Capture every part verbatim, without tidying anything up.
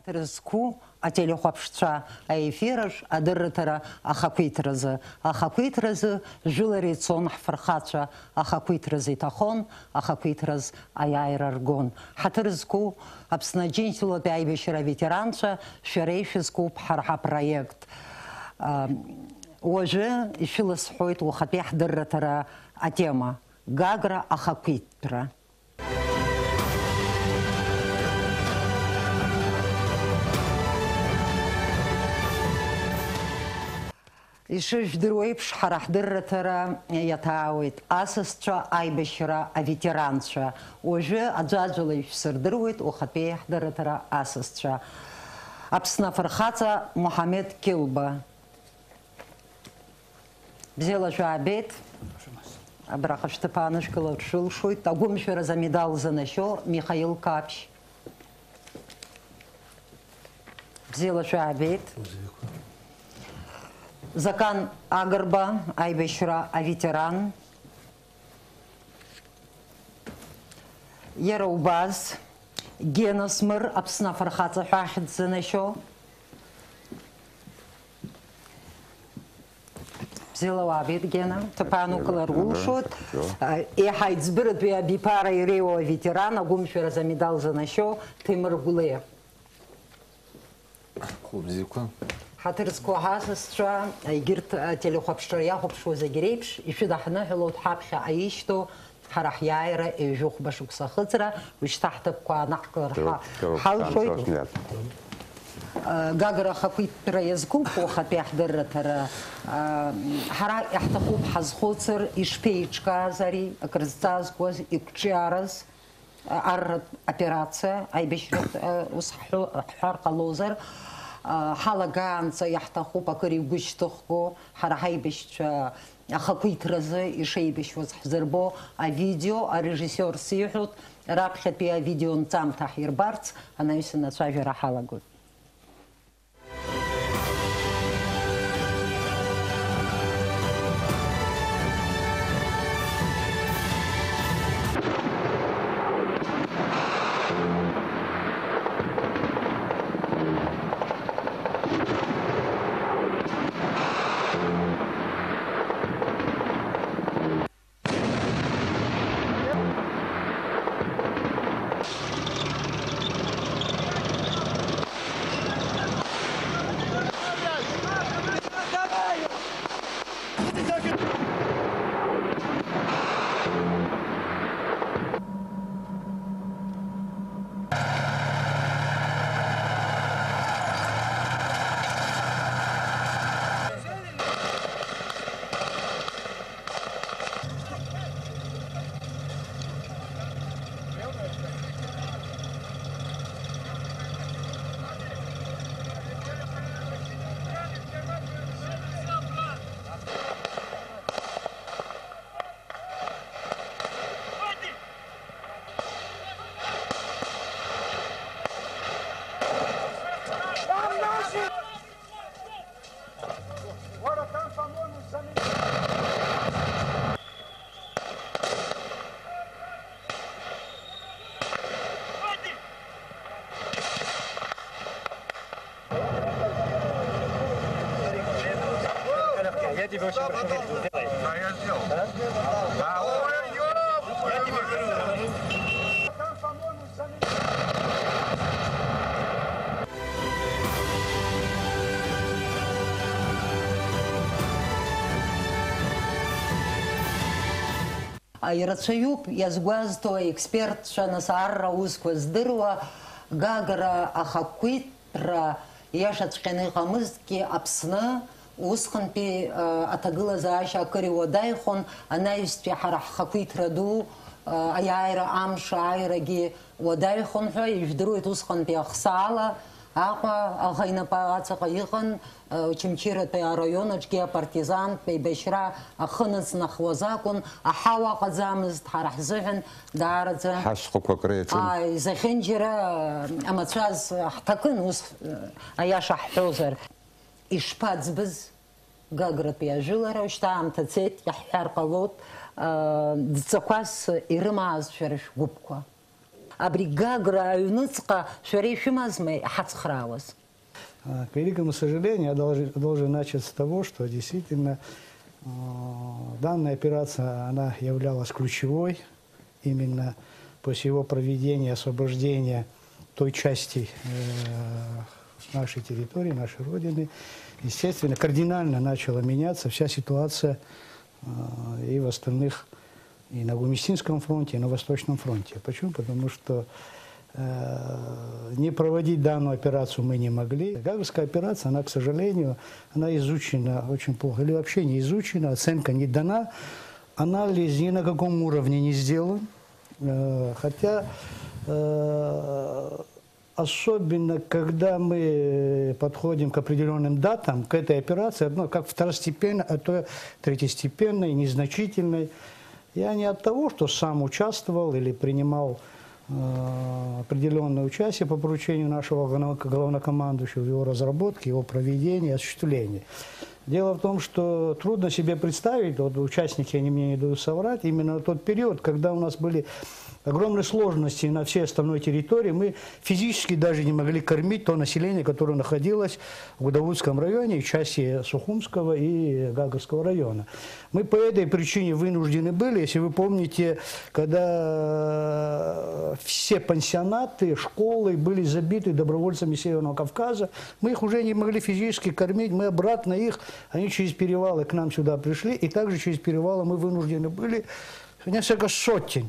Ҳаҭыр зқәу ателехәаԥшцәа аефираҿ адырраҭара ахақәиҭразы. Ахақәиҭразы жәылара ицон ҳфырхацәа, ахақәиҭразы иҭахон, ахақәиҭраз аиааира ргон. Ҳаҭыр зқәу Аԥсны Аџьынџьтәылатәи аибашьра аветеранцәа, шәара ишәызкуп ҳара ҳапроект. Ам, уажәы ишәыласҳәоит уахатәи ҳдырраҭара атема, Гагра ахақәиҭтәра. Ишыжәдыруеиԥш, ҳара ҳдырраҭара иаҭаауеит асасцәа аибашьра аветеранцәа. Уажәы аӡәаӡәала ишәсырдыруеит уахатәи ҳдырраҭара асасцәа. Аԥсны афырхаҵа Муҳамед Кьылба. Бзиала шәаабеит. Абраҟа шәҭыԥ аанышәкылар шәылшоит. Агәымшәаразы амедал занашьо Михаил Қаԥшь. Бзиала шәаабеит. Закан Агрба, аибашьра аветеран. Иара убас, Гена Смыр, Аԥсны афырхаҵа ҳәа ахьӡ занашьо. Бзиала уаабеит, Гена. Ҭыԥ аанукылар Бзиала, улшоит. Бзиала. Еиҳа аиҵбыратәи абиԥара иреиуоу аветеран, агәымшәаразы амедал занашьо Ҭемыр Гәлиа. Хәылбзиақәа. Ҳаҭыр зқәу ҳасасцәа, егьырҭ ателехәаԥшра иахәаԥшуа зегь реиԥш, ишәыдаҳныҳәалоит ҳаԥхьаҟа ишьҭоу ҳара ҳиааира ҩажәи хәба шықәса ахыҵра, уажәшьҭа ҳҭыԥқәа аанаҳкылар ҳа-, Ҭоуп, ҳалшоит. Ҭоуп, ҭоуп. Гагра ахақәиҭтәра иазгәыԥхо уахатәи ҳдырраҭара, ҳара иаҳҭахуп ҳазхәыцыр, ишԥеиҿкааз ари, акрызҵазкуаз, иқәҿиараз, арратә операциа, аибашьратә, ус ҳҳәо-, ҳҳәар ҟалозар, ҳалагаанӡа иаҳҭахуп акыр игәышьҭыхго, ҳара ҳаибашьцәа ахақәиҭразы ишеибашьуаз ҳзырбо авидео, арежиссиор сиҳәоит, раԥхьатәи авидео нҵамҭа ҳирбарц, анаҩсан ацәажәара ҳалагоит. Я тебе очень прошу, сделай. А я сделал. Да? Да, ой, ёп! Я тебе говорю. Ирацәаҩуп иазгәазҭо аекспертцәа, нас арра аусқәа здыруа, Гагра ахақәиҭтәра иашаҵәҟьаны иҟамызҭгьы Аԥсны усҟантәи, а, аҭагылазаашьа акыр иуадаҩхон, анаҩстәи ҳара ҳхақәиҭра ду, а, аиааира амш ааирагьы уадаҩхон ҳәа ижәдыруеит усҟантәи ахсаала Аҟәа аӷа инапы аҵаҟа иҟан, Очамчыратәи араион аҿгьы апартизантә еибашьра ахы ныҵнахуаз акәын, аҳауа ыҟаӡамызт, ҳара ҳзыҳәан даараӡа. Ҳашьхақәа акры иаҿын. Ааи, зехьынџьара амацәаз ҳҭакын, ус, аиаша ҳҳәозар. Ишԥаӡбыз Гагратәи ажәылара, уажәшьҭа аамҭа цеит, иаҳҳәар ҟалоит, дҵақәас ирымааз шәара шәгәыԥқәа. Абри Гагра аҩныҵҟа шәара ишәымазма иҳацхраауаз? А, К великому сожалению, я должен, должен начать с того, что действительно, а, данная операция, она являлась ключевой именно после его проведения, освобождения той части, э, нашей территории, нашей Родины. Естественно, кардинально начала меняться вся ситуация, э, и в остальных, и на Гумистинском фронте, и на Восточном фронте. Почему? Потому что, э, не проводить данную операцию мы не могли. Гагрская операция, она, к сожалению, она изучена очень плохо или вообще не изучена, оценка не дана, анализ ни на каком уровне не сделан. Э, хотя, э, особенно когда мы подходим к определенным датам, к этой операции, ну, как второстепенной, а то третьестепенной, незначительной, я не от того, что сам участвовал или принимал, э, определенное участие по поручению нашего главно-, главнокомандующего в его разработке, его проведении, осуществлении. Дело в том, что трудно себе представить, вот участники, они мне не дадут соврать, именно тот период, когда у нас были огромные сложности на всей остальной территории, мы физически даже не могли кормить то население, которое находилось в Гудаутском районе и части Сухумского и Гагарского района. Мы по этой причине вынуждены были, если вы помните, когда все пансионаты, школы были забиты добровольцами Северного Кавказа, мы их уже не могли физически кормить, мы обратно их, они через перевалы к нам сюда пришли, и также через перевалы мы вынуждены были несколько сотен,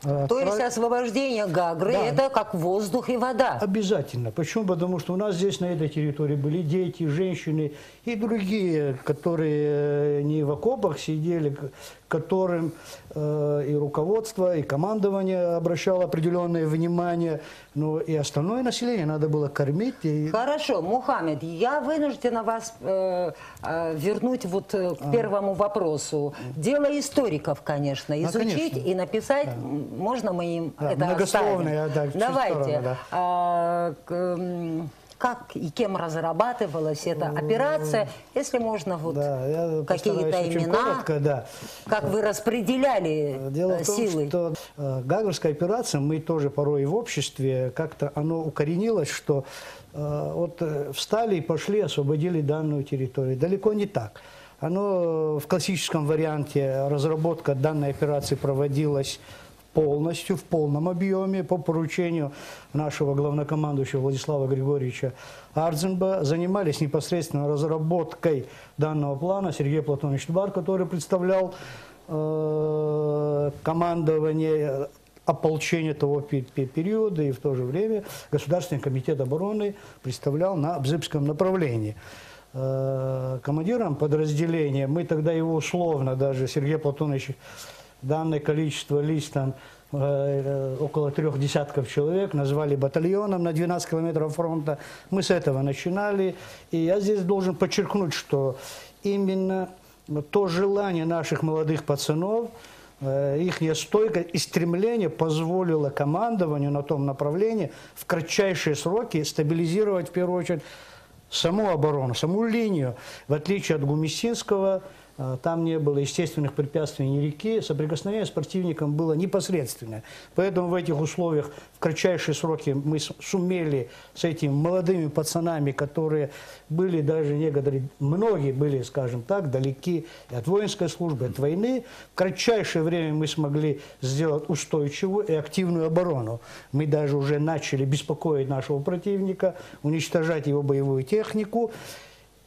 э, То есть отправ- освобождение Гагры Да. это как воздух и вода. Обязательно. Почему? Потому что у нас здесь, на этой территории, были дети, женщины и другие, которые, э, не в окопах сидели, к которым, э, и руководство, и командование обращало определенное внимание, но и остальное население надо было кормить. И Хорошо, Мухаммед, я вынуждена вас э, э, вернуть вот э, к первому вопросу. Дело историков, конечно, изучить конечно. И написать. М, Можно мы им Да, это многословно, оставим? я, да, чуть в Давайте. сторону, да. А, к- м, как и кем разрабатывалась эта операция, если можно, вот Да, я какие-то постараюсь очень имена, коротко, да. Как вы распределяли Дело э, в том, силы? Что, э, Гагрская операция, мы тоже порой в обществе, как-то оно укоренилось, что, э, вот, э, встали и пошли, освободили данную территорию. Далеко не так. Оно в классическом варианте, разработка данной операции проводилась полностью, в полном объеме, по поручению нашего главнокомандующего Владислава Григорьевича Ардзинба. Занимались непосредственно разработкой данного плана Сергей Платонович Тбар, который представлял, э, командование ополчения того пе- пе- периода, и в то же время Государственный комитет обороны представлял на Бзыбском направлении. Э, командиром подразделения, мы тогда его условно даже, Сергей Платонович, данное количество лиц, там, э, около трех десятков человек, назвали батальоном на двенадцать километров фронта. Мы с этого начинали. И я здесь должен подчеркнуть, что именно то желание наших молодых пацанов, э, ихняя стойкость и стремление позволило командованию на том направлении в кратчайшие сроки стабилизировать, в первую очередь, саму оборону, саму линию. В отличие от Гумистинского, э, там не было естественных препятствий ни реки, соприкосновение с противником было непосредственное. Поэтому в этих условиях в кратчайшие сроки мы с- сумели с этими молодыми пацанами, которые были даже некоторые, многие были, скажем так, далеки и от воинской службы, от войны. В кратчайшее время мы смогли сделать устойчивую и активную оборону. Мы даже уже начали беспокоить нашего противника, уничтожать его боевую технику.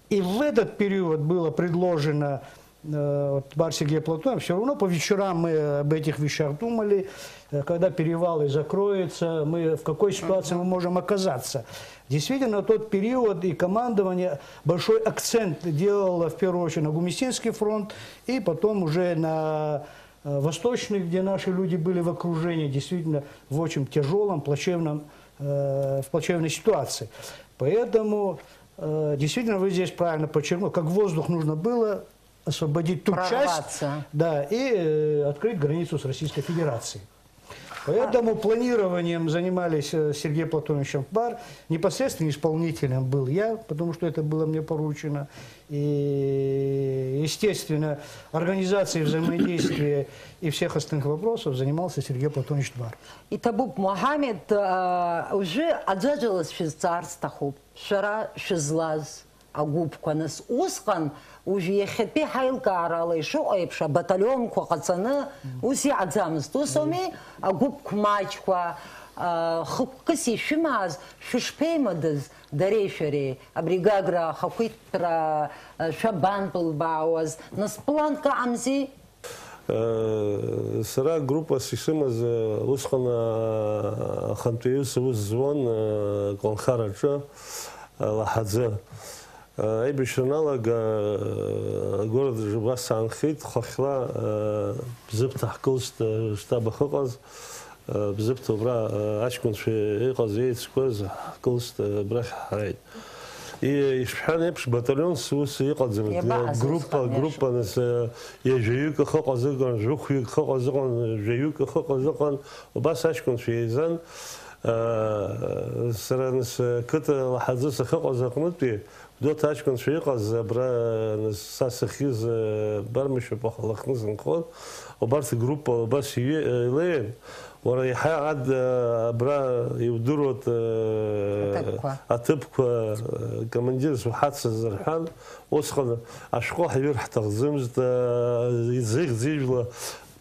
И в этот период было предложено, э, вот Тбар Сергей Платонович, все равно по вечерам мы об этих вещах думали, э, когда перевалы закроются, мы, в какой ситуации мы можем оказаться. Действительно, тот период и командование большой акцент делало в первую очередь на Гумистинский фронт и потом уже на, э, Восточный, где наши люди были в окружении, действительно в очень тяжелом, плачевном, э, в плачевной ситуации. Поэтому, э, действительно, вы здесь правильно подчеркнули, как воздух нужно было освободить ту Прорваться. Часть, да, и, э, открыть границу с Российской Федерацией. Поэтому планированием занимались, э, Сергей Платонович Амхбар, непосредственным исполнителем был я, потому что это было мне поручено. И, естественно, организацией взаимодействия и всех остальных вопросов занимался Сергей Платонович Амхбар. Иҭабуп, Муҳамед, аа, уажәы аӡәаӡәала шәызҵаарц сҭахуп, шәара шәызлаз агәыԥқәа, нас, усҟан, уажә иахьатәи ҳаилкаарала ишыҟоу еиԥш, абаталионқәа ҟаҵаны, ус иҟаӡамызт, ус ауми? Агәыԥқәа маҷқәа, аа, хықәкыс ишәымааз шәышԥеимадаз дареи шәареи, абри Гагра ахақәиҭра, аа, шәабантәылбаауаз, нас, планк ыҟамзи? Э, сара группас исымаз, э, усҟан, э, ахантәаҩыс аус зуан, э, аколнхараҿы, э, Лаҳаӡы. Э, аибашьра аналага, э, агәырӷьаҿ убас саанхеит, хыхьла, э, Бзыԥҭа ҳкылст, э, штаб ахьыҟаз, э, Бзыԥҭа убра, э, аҷкәынцәа иҟаз, еицқәаз ҳкылст, э, абрахь ҳааит. И-, ишәҳәан еиԥш, баталионс ус иҟаӡамызт. Иабаҟаз Группа, усҟан, группа, иашоу? Нас, э, ҩажәаҩык ахьыҟаз ыҟан, жәохәҩык ахьыҟаз ыҟан, жәаҩык ахьыҟаз ыҟан, убас аҷкәынцәа еизан. Э, сара, нас, э, қыҭа Лаҳаӡы сахьыҟаз аҟнытәи, Гәдоуҭа аҷкәынцәа иҟаз, абра, э, нас, са сахьиз, э, Бармишьоуп, аха Лыхны сынхон. Убарҭ группала убас иҩе-, э, илеин, уара иаҳа ад-, э, абра иудыруеит, э, Аҭыԥқәа. Аҭыԥқәа, э, командирс уҳацыз рҳәан, усҟан ашәҟәы ҳҩыр ҳҭахӡамызт, э, изыхьӡ ижәла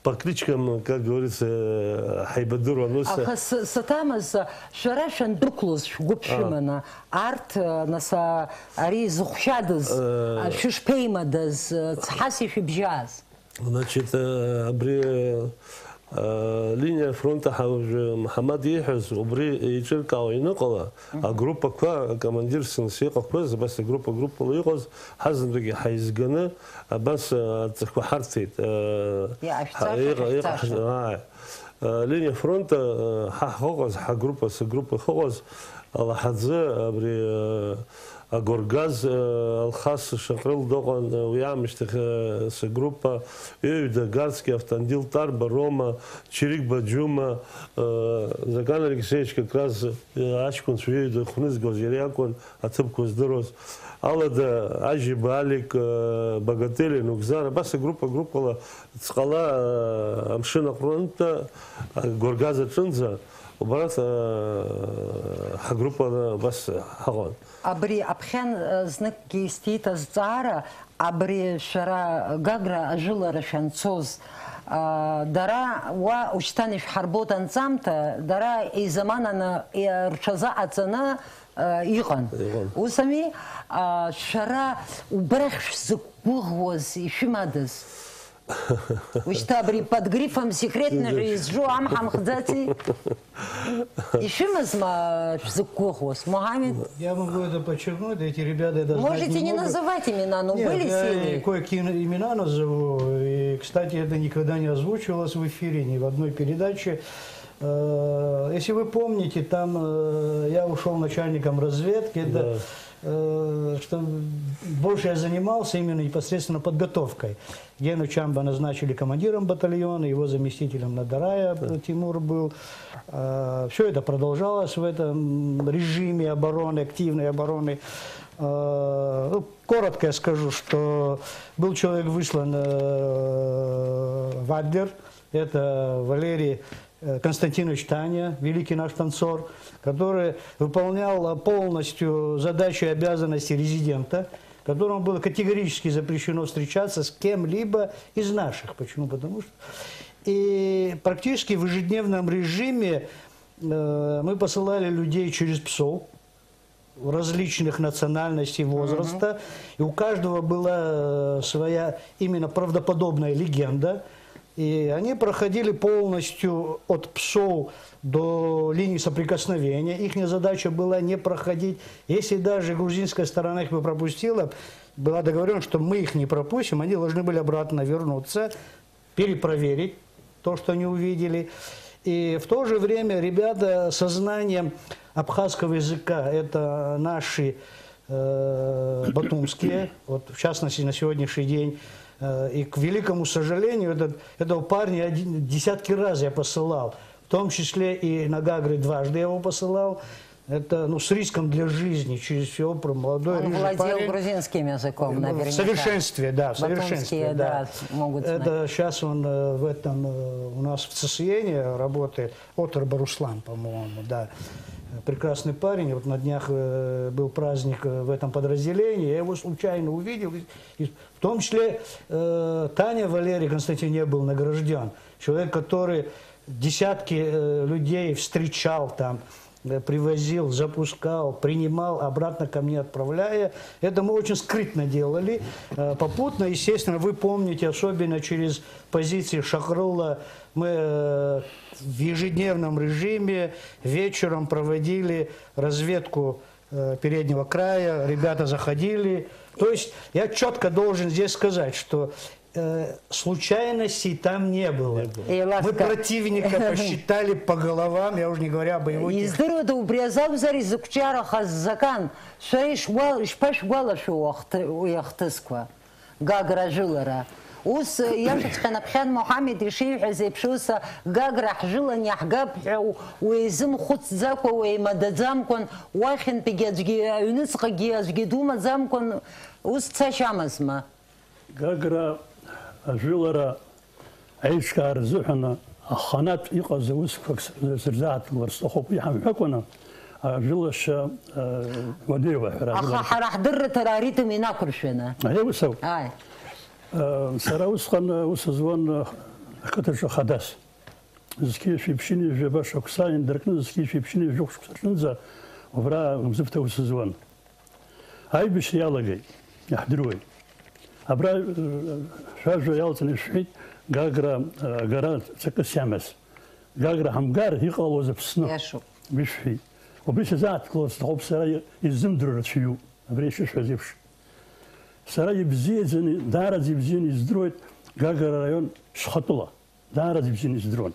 по кличкам, как говорится, э, ҳаибадыруан, ус. Аха с-, саҭамыз, шәара шәандәықәлоз шәгәы А. ԥшәыманы, арҭ, э, нас, а, ари зыхәшьадыз, Э. а, шәышԥеимадаз, э, цҳас ишәыбжьаз? Значит, э, абри, э, линиа фронта ҳа-, уажәы Муҳаммад ииҳәаз, убри еиҿыркаауа ианыҟала, Мгм. агруппақәа, акомандирс нас иҟақәаз, абас агруппа, группала иҟаз, ҳазынтәыгьы ҳаизганы, абас, э, адҵақәа ҳарҭеит, э, Иа, ашәҵәаша ҳа-, иҟа-, иҟа-, шәахьцаша. ааи. Э, линиа фронта, э, ҳа ҳахьыҟаз, ҳгруппа, сгруппа ахьыҟаз, Алаҳаӡы, абри, э, Агоргаз, э, Алхас Шаҟрыл дыҟан, э, уи аамышьҭахь, э, сгруппа, Ҩеҩда, Гарцкиа, Автандил, Тарба, Рома, Чиригба, Џьума, э, Закан Алексеевич как раз, э, аҷкәынцәа Ҩеҩда ихәнызгоз иара иакәын, аҭыԥқәа здыруаз. Алада, Ажьиба, Алик, э, Багатели, Нугзар, абас агруппа, группала ҵҟала, э, амшын аҟнынтә, э, Горгаз аҿынӡа, убарҭ, э, ҳгруппа абас ҳаҟан. Абри аԥхьан, э, зныкгьы исҭеит азҵаара, абри шәара Гагра ажәылара шәанцоз, э, дара уа ушьҭан ишәҳарбоит анҵамҭа, дара изамананы, э, рҽазыҟаҵаны, э, иҟан. Иҟан. Ус ами, э, шәара убрахь шәзықәгәыӷуаз ишәымадаз? Ушьҭа абри под грифом секретно ҳәа изҿу амҳа мхӡаци? Ишәымазма шәзықәгәыӷуаз, Муҳамед? Я могу это подчеркнуть, эти ребята это знать Можете не не могут. называть имена, но Нет, были я силы. и кое-какие имена назову. И, кстати, это никогда не озвучивалось в эфире, ни в одной передаче. Э, если вы помните, там, э, я ушёл начальником разведки. Это, Да. э, что больше я занимался именно непосредственно подготовкой. Гену Чамба назначили командиром батальона, его заместителем Надарая Да. Тимур был. Э, всё это продолжалось в этом режиме обороны, активной обороны. Э, ну, коротко я скажу, что был человек выслан, э, в Адлер. Это Валерий, э, Константинович Таня, великий наш танцор, который выполнял, э, полностью задачи и обязанности резидента, которому было категорически запрещено встречаться с кем-либо из наших. Почему? Потому что и практически в ежедневном режиме, э, мы посылали людей через псов различных национальностей, Мгм. возраста, и у каждого была, э, своя именно правдоподобная легенда. И они проходили полностью от псов до линии соприкосновения. Ихняя задача была не проходить. Если даже грузинская сторона их бы пропустила, была договорённость, что мы их не пропустим, они должны были обратно вернуться, перепроверить то, что они увидели. И в то же время ребята со знанием абхазского языка, это наши, э, батумские, вот в частности на сегодняшний день, э, и, к великому сожалению, этот, этого парня один, десятки раз я посылал. В том числе и на Гагры дважды я его посылал. Это, ну, с риском для жизни, через всё, про молодой, Он рыжий владел парень. грузинским языком, Э, в наверняка. совершенстве, да, в Батумские, совершенстве, да. да, могут знать. Это щас он, э, в этом, э, у нас в ЦСНе работает. Оторба Руслан, по-моему, да. Прекрасный парень. Вот на днях, э, был праздник, э, в этом подразделении. Я его случайно увидел. И, и в том числе, э, Таня Валерий Константин не был награждён. Человек, который десятки, э, людей встречал там, э, привозил, запускал, принимал, обратно ко мне отправляя. Это мы очень скрытно делали. Э, попутно, естественно, вы помните, особенно через позиции Шакрулла, мы, э, в ежедневном режиме вечером проводили разведку, э, переднего края, ребята заходили. То есть я чётко должен здесь сказать, что, э, случайностей там не было. Не было. И Мы ласка. противника посчитали по головам, я уже не говорю о боевой технике. Издыруада убри азакәзар изықәҿиарахаз закан? Шәара ишгәал-, ишԥашәгәалашәо уахҭы-, уи ахҭысқәа? Гагра ажәылара. Ус, э, иашаҵәҟьаны Аԥхьан Моҳамед ишиҳәаз еиԥш, ус, э, Гагра ҳжәылан иаҳгап ҳәа у-, уеизымхәыцӡакәа, уеимадаӡамкәан, уахьынтәигьы аӡәгьы, аҩныҵҟагьы аӡәгьы думаӡамкәан, ус цашьа амазма? Гагра ажәылара аиҿкаара азыҳәан аханатә иҟаз аусқәак с-, сырзааҭгылар сҭахуп, уи ҳамҳәакәаны, ажәылашьа, э, уадаҩуп аҳәара. Аха ҳара ҳдырраҭара аритм инақәыршәаны. Аиеи, ус ауп. Ааи. Э, сара усҟан, э, ус зуан, э, ақыҭаҿы хадас. Зқьи жәшәи ԥшьынҩажәи жәаба шықәса индыркны, зқьи жәшәи ԥшьынҩажәи жәохә шықәса рҟынӡа убра Бзыԥҭа ус зуан. Аибашьра иалагеит, иаҳдыруеит. Абра, э, шәажәа иалҵны ишәҳәеит, Гагра, э, агара ҵакыс иамаз. Гагра ҳамгар, иҟалоз Аԥсны. Иашоуп. Уи шәҳәеит. Убри сазааҭгылар сҭахуп, сара и-, изымдыруа рацәаҩуп, абри ишышәҳәаз еиԥш. Сара ибзиаӡаны, даараӡа ибзианы издыруеит Гагра араион Шьхатәыла. Даараӡа ибзианы издыруан.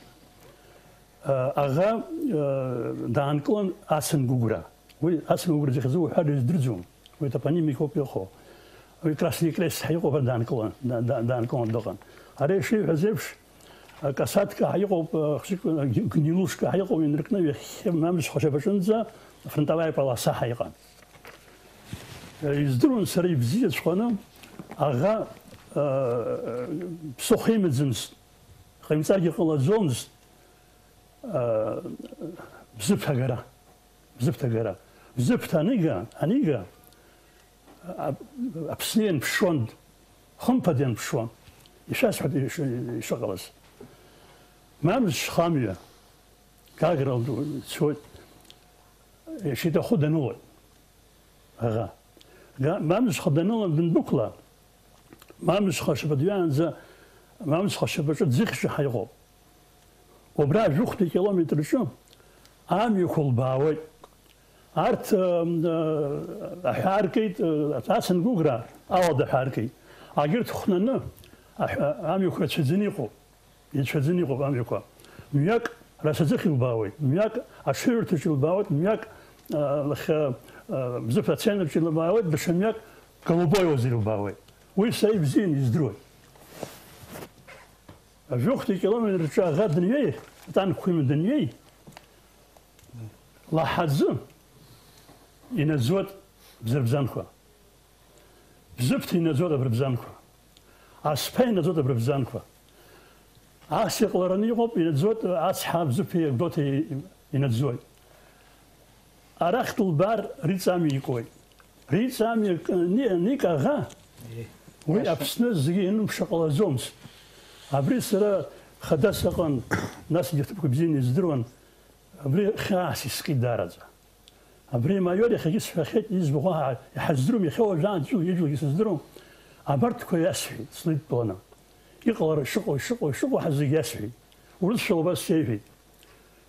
Аӷа, э, даанкылан Ацын Гәыгәра. Уи Ацын Гәыгәра захьӡу уҳәар издырӡом. Уи топонимикоуп иҟоу. Уи Красный Крест ҳәа иҟоуп, ара даанкылан, да-, да-, даанкылан дыҟан. Ара ишиҳәаз еиԥш, э, Касатка ҳәа иҟоуп, э, хәыҷык, э, Г-, Гнилушка ҳәа иҟоуп, инаркны ҩахьхьи мамышьха шьапаҿынӡа фронтовая полоса ҳәа иҟан. Э, издыруан сара ибзиаҵәҟьаны аӷа, э, ԥсыхәа имаӡамызт. Ҟаимҵаргьы ҟалаӡомызт, а, Бзыԥҭа агара. Бзыԥҭа агара. Бзыԥҭа анига, анига, а, Аԥсны ианԥшуан, хымԥада ианԥшуан. Ишәасҳәап иш-, ишыҟалаз. Мамзшьха амҩа, Гагра лду-, цоит. Ишиҭаху данылоит. Аӷа. Га-, Мамзшьха даныла, дандәықәла, Мамзшьха ашьапы дҩаанӡа, Мамзшьха ашьапаҿы Ӡыхьшьа ҳәа иҟоуп. Убра жәохәтәи километр рҿы амҩақәа лбаауеит. Арҭ, ы, ы, аҳәаа ркит, ы, Ацын Гәыгәра ауада аҳәаа ркит. Агьырҭ хәнаны аҳәа-, амҩақәа рацәаӡаны иҟоуп. Ицәаӡаны иҟоуп амҩақәа. Мҩак Расаӡыхь илбаауеит, мҩак аҽыҩрҭаҿ илбаауеит, мҩак, а, лахьа, а, Бзыԥ ацентрҿ илбаауеит, даҽа мҩак Голубои озы илбаауеит. Уи са ибзианы издыруеит. Ажәохәтәи километр рҿы аӷа дынҩеи, атанкқәа иманы дынҩеи, лаҳаӡы инаӡоит бзырбзанқәа. Бзыԥҭа инаӡоит абырбзанқәа. Асԥа инаӡоит абырбзанқәа. Ас иҟалараны иҟоуп, инаӡоит ацҳа, Бзыԥҭеи Гәдоуҭеи инаӡоит. Арахь дылбар, Риҵа амҩа икуеит. Риҵа амҩа к-, ни-, аникаӷа, уи Иаша. Аԥсны зегьы ианымԥшыр ҟалаӡомызт. Абри сара хада сыҟан, насгьы аҭыԥқәа бзианы издыруан. Абри хьаас искит даараӡа. Абри амаиор иахьагьы сҳәахьеит, иӡбахә ҳа-, иҳаздыруам, иахьа уажәаанӡа ижәлагьы сыздыруам. Абарҭқәа иасҳәеит, слыдтәаланы. Иҟалара шыҟоу, ишыҟоу, ишыҟоу ҳа зегь иасҳәеит. Урысшәала убас сеиҳәеит.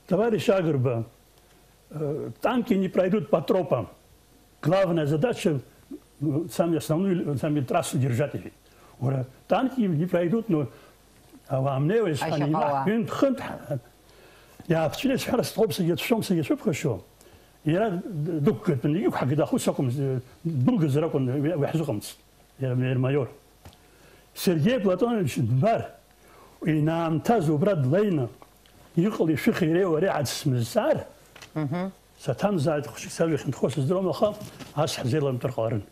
Товарищ Агрба, э, танки не пройдут по тропам. Главная задача, э, самую основную, самую трассу держать, иҳәеит. Уара, танки не пройдут, но ауаа мнеиуа исҳәан, Ашьаҟауаа. Имаҳҳәын, хынтә ҳа-, иаацәырызҳәар сҭахуп, сагьацәшәом, сагьацәыԥхашьом. Иара д-, дықәгатәын, иқәҳагеит, аха ус акәым, дәылгазар акәын, уи, уи ҳзыҟамҵт, иара, иара маиор. Сергеи Платонович дбар, инаамҭаз убра длеины, Иҟалеи шәыхи иреиуоу ари ҳацсмызҵаар, саҭамзааит, хәыҷык сажәа хьанҭхо сыздыруам, аха ас ҳзеиламтәар ҟаларын.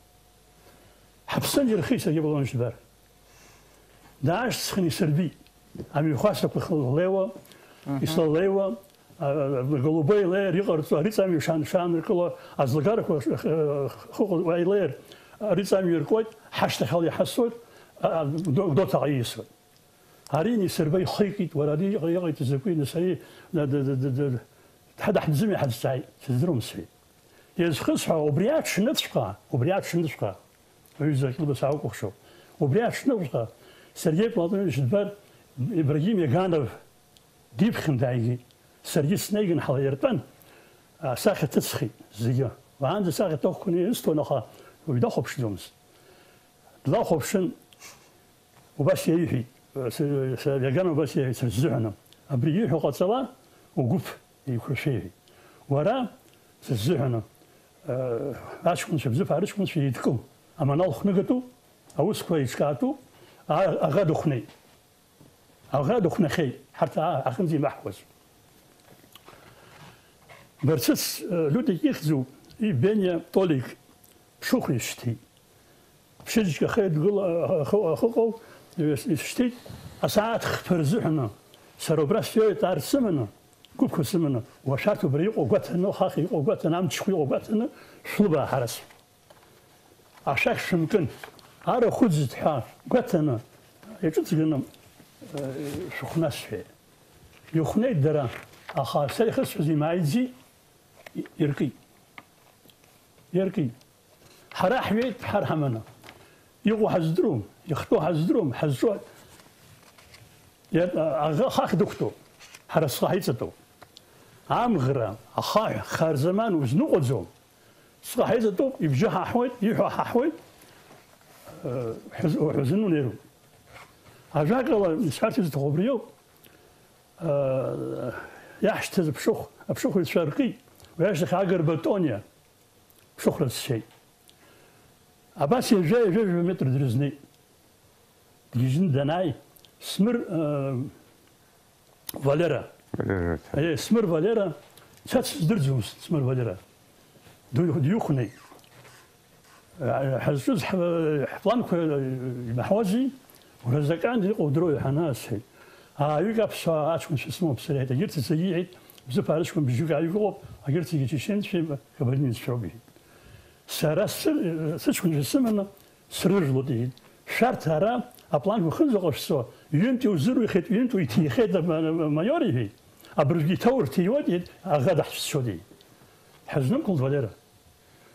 Ҳаԥсы анирхеит Сергеи Павлович Дбар. Даашьцхын исырбеит. Амҩахәасҭақәа хлеиуа, ислалеиуа, а, голубой леер иҟарҵо, арыҵамҩа шан-, шааныркыло, аӡлагарақәа х-, х-, хыҟоу аилеир арыҵамҩа иркуеит, ҳашьҭахьала иҳасуеит, а, а, Гәдо-, Гәдоуҭаҟа ииасуеит. Ари Несырба ихы икит, уара, ари иҟа-, иҟаиҵаз закәи, нас ари, да, да, да, да, да, ҳа даҳӡыми ҳазҵааит, сыздыруам, сҳәеит. Иазхысҳәа, убри аҽныҵәҟьа, убри аҽныҵәҟьа, аҩыза Кьылба саукәыхшоуп, убри аҽныҵәҟьа Сергеи Платонович Дбар Ибрагим Иаганов диԥхьан дааигеит. Саргьы снеиган ҳлаиртәан, асахьа ҭыҵхит зегьы. Уаанӡа асахьа ҭыхқәаны ирысҭон, аха уаҩ дахәаԥшӡомызт. Длахәаԥшын, убас иаиҳәеит, с-, с-, Иаганов убас иаиҳәеит, сара сзыҳәаны. Абри ииҳәо ҟаҵала, угәыԥ еиқәыршәа, иҳәеит. Уара, сыззыҳәаны, э, аҷкәынцәа, Бзыԥаа рыҷкәынцәа еидкыл, аманал хәныгатәуп, аусқәа еиҿкаатәуп, а-, аӷа дыхәнеит. Аӷа дыхәнахьеит, ҳарҭ а-, аҟынӡа имаҳкуаз. Барцыц, э, Лиутик ихьӡуп, и Бениа Толик ԥшыхә ишьҭит. Ԥшьыжьқьа ахы еидгыла, ахы, ахы ыҟоу, ис-, исшьҭит, асааҭ хԥа рзыҳәаны. Сара убра сҩеит, ар сыманы, гәыԥқәа сыманы, уашәарҭ убра иҟоу гәаҭаны, хаха иҟоу гәаҭаны, амчқәа иҟоу гәаҭаны, шәлыбаа ҳара сҳәа. Ашәақь шәымкын, арахә ыӡит ҳәа гәаҭаны, иҿыҵганы, э, шәыхәнасҳәеит. Ихәнеит дара, аха са ихысҳәаз имааиӡеит, и-, иркит. Иркит. Ҳара ҳҩеит, ҳар ҳаманы. Иҟоу ҳаздыруам, ихтәу ҳаздыруам, ҳазҿу иа-, аӷа хахь дықәтәоуп. Ҳара схы ҳаиҵатәоуп. Амӷра, ахаҳә, харзаман узныҟәаӡом. Схы ҳаиҵатәуп, ибжьы ҳаҳуеит, иҳәо ҳаҳуеит, э, ҳәыз-, уҳәазаны унеироуп. Ажәакала, исҳәарц изҭаху убриоуп. Э, иаҳшьҭыз аԥшыхә, аԥшыхәыҩцәа ркит, уи ашьҭахь Агрба Тониа ԥшыхәра сшьеит. Абас ҩажәа, ҩажәа метр дрызнеит. Дгьежьны данааи, Смыр, э, Валера. Валера. Э, Смыр Валера, сара сыздырӡомызт Смыр Валера. Ду-, дҩыхәнеит. Ҳазҿыз ҳ-, ҳпланқәа имаҳауази, уразакан иҟоу дроу ҳанасҳәеит. Ааҩык аԥсуаа аҷкәынцәа сымоуп сара, иҳәеит, егьырҭ зегьы иҳәеит, Бзыԥаа рыҷкәын бжьык ааҩык ыҟоуп, агьырҭ зегьы чеченцәеи кабардинцәоуп, иҳәеит. Сара сцәы-, сыҷкәынцәа сыманы срыжәлоит, иҳәеит. Шәарҭ ара апланқәа хынӡаҟашәҵо, ҩынтә иузыруихьеит, ҩынтә уиҭихьеит, ама-, ама-, амаиор, иҳәеит. Абыржәгьы иҭоурҭиуеит, иҳәеит, аӷа даҳцәцоит, иҳәеит. Ҳазнықәылт Валера.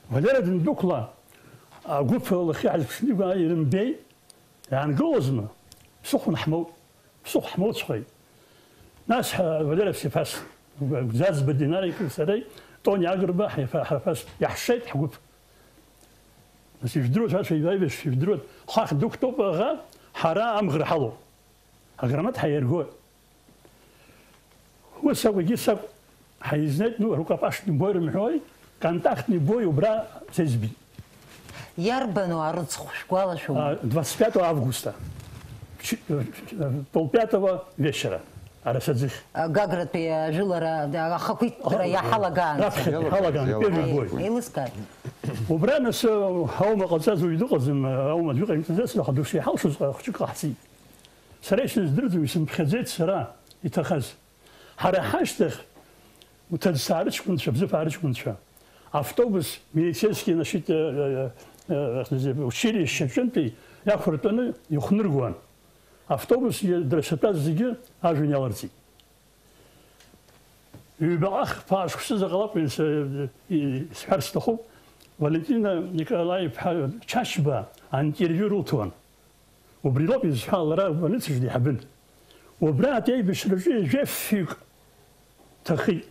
Валера дындәықәла, агәыԥ лахьы ҳазԥшны игәы ирымбеи, иаангылозма? Ԥсыхәа ҳмоут, ԥсыхәа ҳмоуҵәҟьеит. Нас ҳа-, Валера Ԥсиԥас, Гәӡаӡба Динар икын сареи, Тони Агрба ҳаиԥа-, ҳаԥас иаҳшеит ҳгәыԥ. Нас ижәдыруа, шәа шәеибаҩбашь, ижәдыруа, хахь дықәтәоуп аӷа, ҳара амӷра ҳалоуп. Аграната ҳаиргоит. Ус акәу, егьыс акәу, ҳаизнеит, ну, рукопашный бой рымҳәои, контактный бой убра сеизбит. Иарбану арыцхә шәгәалашәома? А, двадцать пятого августа. Ч-, э, э, полпятого вечера. Арасаӡыхь. А, Гагратәи ажәылара, да, ахақәиҭтәра Аха-, иаҳалагаанӡа. Раԥхьатәи ҳалаган, первый бой. Еилыскааит. Убра нас, э, аума ҟаҵаз уаҩ дыҟаӡам, э, аума аӡәы иҟаимҵаӡацт, аха досу иҳалшоз ҟа-, хәҷык ҟаҳҵеит. Сара исыздырӡом, исымԥхьаӡеит сара иҭахаз. Ҳара ҳашьҭахь, уҭаӡ-, саарыҷкәынцәа, Бзыԥаа рыҷкәынцәа, автобус, милицейский, значит, э, э, э, э, училище аҿынтәи иақәыртәаны ихәныргон. Автобус, и-, дара шатәаз зегьы ажәҩан иаларҵеит. Ҩбаҟа хԥа шықәсазы ҟалап, ис-, э, и-, сҳәарц сҭахуп, Валентина Николаи-иԥҳа Чачба аинтервиу рылҭон. Убри лоуп изҳәа, лара Валерцыжда иҳабын. Убра аиҳабыраҿы жәафҩык ҭахеит.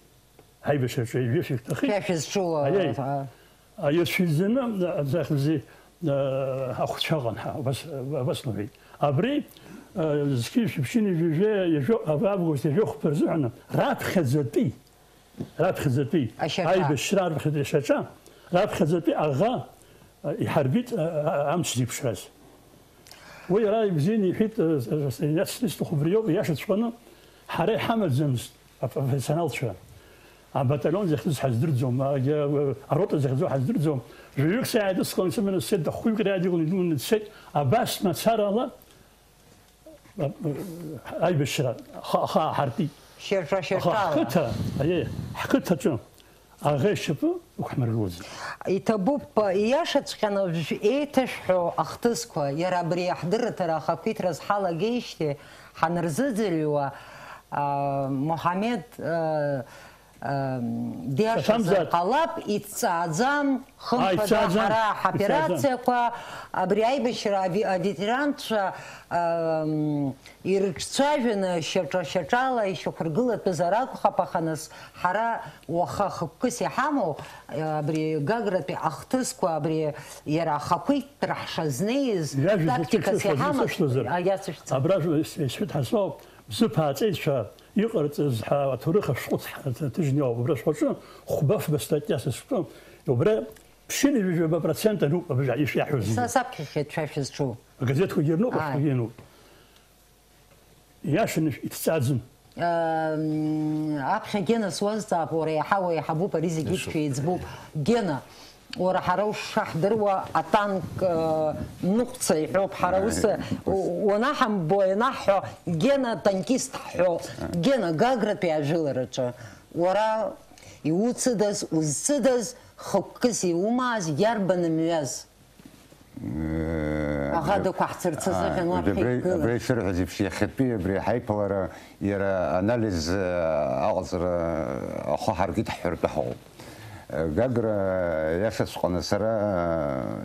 Аибашьраҿы жәафҩык ҭахеит. Шәа шәызҿу, Аиеи. А, ирцәыӡаны, а, захьзи, а, ахәцәа ыҟан, ҳа, абас, абас лҳәеит. Абри, а, зқьи шәыԥшьыни жәаҩа, ҩажәа, август ҩажәа хәба рзыҳәан раԥхьаӡатәи, раԥхьаӡатәи Ашьаҿа. Аибашьра раԥхьаӡатәи ашьаҿа, раԥхьаӡатәи аӷа, а, иҳарбит, а, а, амч зеиԥшраз. Уи иара ибзианы иҳәеит, э, э, иацсҭаху убри иоуп, иашаҵәҟьаны, ҳара иҳамаӡамызт апрофессионалцәа, абаталион захьӡыз ҳаздырӡом, а, а, арота захьӡу ҳаздырӡом. Жәаҩык сааидысҟан, сыманы сцеит, хәҩык раадиулан, идуланы дцеит. Абас мацарала, а, а, аибашьра ха-, хаа ҳартит. Шьаҿа-шьаҿала. Аха ҳқыҭа, аиеи, ҳқыҭаҿы аӷа ишьапы ықәҳмыргылаӡеит. Иҭабуп, ииашаҵәҟьаны уажә еиҭашәҳәо ахҭысқәа, иара абри аҳдырраҭара ахақәиҭра зҳалагеижьҭеи ҳанырзыӡырҩуа, а, Моҳамед, а, а, диашазар Саҭамзар. Ҟалап, иҭҵааӡам, хымԥада Ааи, иҭҵааӡам. Ҳара Иҭҵааӡам. Ҳоперациақәа, абри аибашьра ави-, аветеранцәа, а, м, ирыҿцәажәаны, шьаҿа-шьаҿала ишьақәыргылатәызар акәхап, аха нас ҳара уаха хықәкыс иҳамоу, абри Гагратәи ахҭысқәа, абри иара ахақәиҭтәра ҳшазнеиз, Иажәа тактикас зыхьыӡ иҳамаз, сышьҭазар. А, иацышәҵа. Абра ис-, исҳәеит ҳасоуп, бзыԥ ааҵеицәа иҟарҵаз ҳәа аҭоурых ашәҟәы ҭ-, ҭыжьны иоуп. Убра шәҟәаҿы хәба-фба статиа сызҿу, убра ԥшьынҩажәаба процент ануп абжа ишиаҳәоз зегьы. Са саԥхьахьеит шәа шәызҿу. Агазеҭқәагьы ирнуп, Ааи. Ашәҟәгьы иануп. Иашаны иҭҵааӡам. Ам, аԥхьа Гена суазҵаап, уара иаҳа уеиҳабуп, ари зегьы Ишо. Шәеиҵбуп. Гена, уара ҳара ушшаҳдыруа атанк, э, ныҟәца иҳәоуп, ҳара ус, Ааи, ус. У-, уанаҳамбо, ианаҳҳәо, Гена танкист ҳҳәо. Ааи. Гена, Гагратәи ажәылараҿы уара иуцыдаз, узцыдаз, хықәкыс иумааз, иарбан мҩаз? Э, Аӷа абри, дақәаҳцарц азыҳәан а, уаԥхьа абри, иқәгылан. Абри ишырҳәаз еиԥш, иахьатәи абри ҳаиԥылара иара анализ, э, аҟаҵара ахы ҳаркит ҳҳәартә ҳауп. Э, Гагра, иашаҵәҟьаны сара,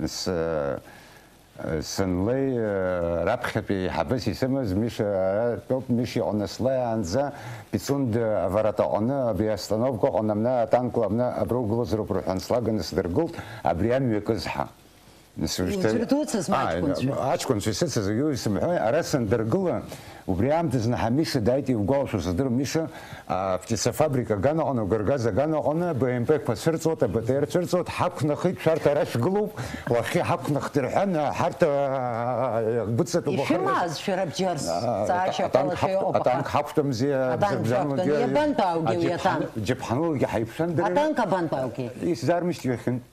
э, с-, э, санлеи, э, раԥхьатәи еиҳабыс исымаз Миша, э, тәоуп, Миша иҟны слеиаанӡа Пицунда аваратаҟны, абри астановкаҟны, абна атанкла абна абра угылозароуп рҳәан, слаганы сдыргылт, абри амҩа кызҳа. Нас уажәшьҭа Узырдуцыз ма Ааи, аҷкәынцәа? Аҷкәынцәа исыцыз зегьы уи сымҳәои, ара сандыргыла, убри аамҭазы Ҳамиша дааит, иугәалашәо сыздырам, Миша, а, птицефабрика аганаҟны, Гаргаз аганаҟны, Б М П-қәа цәырҵуеит, А Б Т Р цәырҵуеит, ҳақәнахит, шәарҭ ара шәгылоуп, уахьхьи ҳақәнахт рҳәан, ҳарҭ, а, быцатәуп ахыргаз. Ишәымаз шәара бџьарс, А, сҵаашьа атанк ҟалашәа ҳақәтәа-, иҟоуп, аха. Атанк ҳақәтәамзи, Атанк шәақәтәан, иабантәааугеи уи атанк? Џьаԥҳану-, џьаԥҳану-, џьаԥҳанугьы ҳаиқәшәан дырҩегьых. Атанк абантәааугеи? Исзаармышьҭ ҩахьынтә.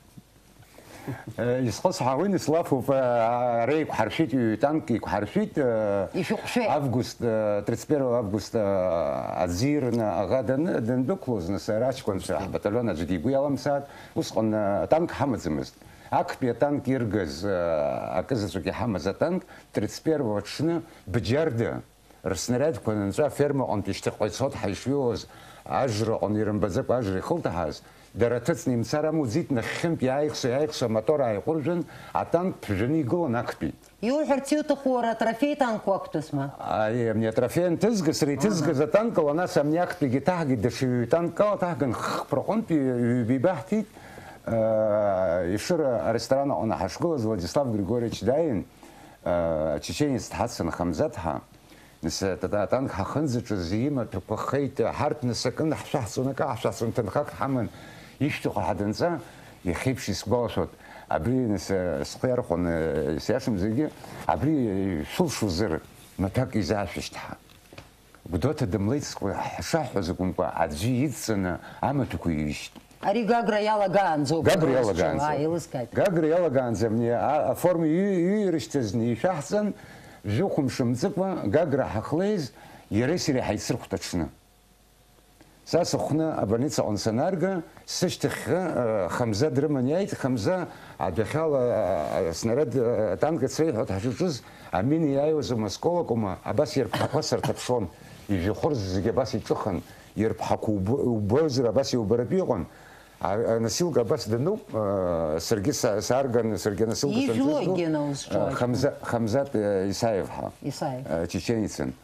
Э, исхысҳәаауеи, нас лафуп, э, ара иқәҳаршәеит, ҩ-танк иқәҳаршәеит, э, Ишәыҟәшәеит. Август, э, тридцать первого августа, э, аӡирны аӷа даны, дандәықәлоз, нас ара аҷкәынцәа ҳбаталион аӡәгьы игәы иаламсааит, усҟан, э, танк ҳамаӡамызт. Актәи атанк иргаз, э, акы заҵәык иҳамаз атанк, тридцать первого аҽны бџьарда, Рснариадқәа анынҵәа, аферма аҟынтә ишьҭахьҟа ицоит ҳәа ишҩуаз, ажраҟны ирымбаӡакәа ажра ихылҭаҳаз, дара ҭыҵны имцар амуӡеит, нахьхьынтә иааихсо, иааихсо амотор ааиҟәыржәын, атанк ԥжәаны игылан, актәи. Иуҳәарц иуҭаху, уара атрофеи танк уақәтәазма? Аиеи, абни атрофеи анҭызга, сара иҭызгаз атанкала, нас абни актәигьы ҭаҳгеит, даҽа ҩ-танкала ҭаҳган, хԥраҟынтә ҩ-, ҩба ибаҳҭеит, э, Ешыра аресторан аҟны ҳашгылаз, Владислав Григорьевич дааин, э, ачеченец дҳацын, Хамзаҭ ҳәа. Нас, а, та-, атанк ҳахынӡаҿыз имаҭәақәа хеит, ҳарҭ нас акы ҳшәаҳҵон, акы ҳшәаҳҵон, ҭынхак ҳаман, ишьҭахьҟа ҳадынҵа, иахьеиԥш исгәалашәоит. Абри, нас, а, схы иархәаны, а, исиашам зегьы, абри, а, шәылшозар, маҭәак изаашәышьҭ ҳәа. Гәдоуҭа дымлеит, ҳшаҳҳәоз акәымкәа, аӡәы идҵаны амаҭәақәа иҩышьҭ. Ари Гагра иалагаанӡоуп. Гагра иалагаанӡа. Аа, еилыскааит. Гагра иалагаанӡа абни а-, аформа иҩ-, иҩрышьҭызны ишәаҳҵан, жәохә мшы мҵыкәа Гагра ҳахлеиз, иареи сареи ҳаицырхәт аҽны. Са сыхәны абольницаҟны санаарга, сышьҭахьҟа, э, Хамза дрыман иааит. Хамза адәахьала, э, снаряд, э, атанк ацреиҳәоит ҳашаҿыз, амина иааиуаз амаскәыл акәыма, абас ирԥҳақәа сырҭаԥшуан, ижәҩахыр зегьы абас иҿыхан, ирԥҳақәа убо-, убозар абас иубаратәы иҟан. А, а, носилка абас дануп, а, саргьы са-, саарган, саргьы аносилка Ижәлои санҭызго, Гена узҿу а, аҷкәын? Хамза-, Хамзат, а, Исаев ҳәа, Исаев. А, чеченецын.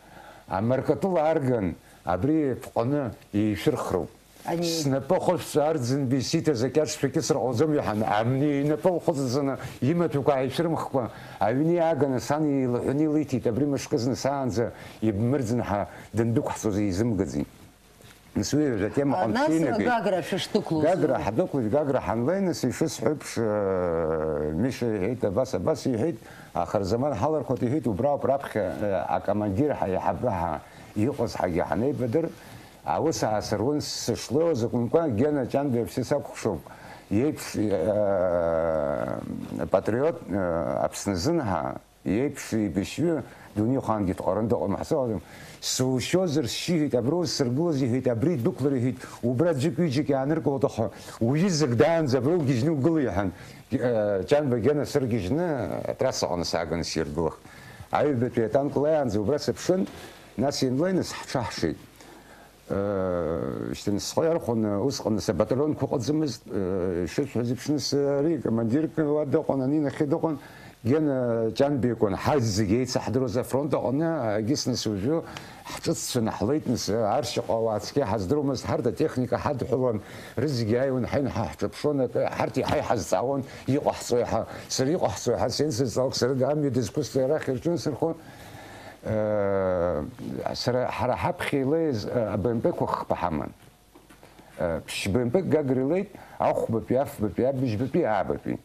Амаркатәыла аарган, абри ԥҟаны еишәырхроуп. Ани- Снапы ахышәҵа арӡынба исиҭаз акьаҿ шәакьысыр ҟалаӡом, иҳәан, амни инапы лхыҵӡаны имаҭәақәа ааишәырмхкәа, аҩны иааганы сан илаҳәаны илиҭеит, абри мышкызны саанӡа ибмырӡын ҳәа дандәықәҳҵоз изымгаӡеит. Нас уи атема А, нас ҟамчинагеит. Гагра шәышдәықәлоз? Гагра ҳдәықәлеит, Гагра ҳанлеи, нас ишысҳәо еиԥш, э, Миша иҳәеит, абас, абас иҳәеит, аха рзаман ҳалархәат иҳәеит, убра ауп раԥхьа, э, акомандир ҳа-, иаҳабы ҳа-, иҟаз ҳагьы ҳанеибадыр, Аус аасыруан сышлеиуаз акәымкәа, Гена Ҷанба иаԥсы сакәхшоуп, иеиԥш, э, патриот, э, Аԥсны азын ҳа, иеиԥш еибашьҩы дунеихаангьы дҟалараны дыҟам ҳәа сыҟаӡам. Сушьозар сшьы иҳәеит, абра усыргылоз иҳәеит, абри идәықәлар иҳәеит, убра ӡәык-ҩыџьак иааныркылоит, аха уҩызак даанӡа абра угьежьны угыла иҳәан, э, Ҷанба Гена сыргьежьны атрассаҟны сааганы сиргылахт. Аҩбатәи атанк леиаанӡа убра сыԥшын, нас ианлеи, нас ҳҽаҳшеит. Э, шьҭа схы иархәаны, усҟан нас абаталионқәа ыҟаӡамызт, э, ишысҳәаз еиԥш, нас ари командирк уа дыҟан, ани нахьхьи дыҟан, Гена Ҷанба икәын, ҳазегь еицаҳдыруаз афронт аҟны, егьыс нас уажәы ҳҿыццәаны ҳлеит, нас, э, аршьаҟа ауаа цқьа ҳаздыруамызт, ҳарҭ атехника ҳадҳәалан, рызегь ааиуан, ҳаҩн ҳа ҳҿаԥшуан, акы, ҳарҭ иаҳа иҳазҵаауан, иҟаҳҵои ҳәа, сара иҟаҳҵои ҳәа, сеинсызҵаалак, сара амҩа дызқәысҵои арахь ирҿынасырхон. Э, сара, ҳара ҳаԥхьа илеиз, э, АБМП-қәа хԥа ҳаман. Э, ԥшь БМП-к Гагра илеит, ахәбатәи, афбатәи, абыжьбатәи, аабатәи.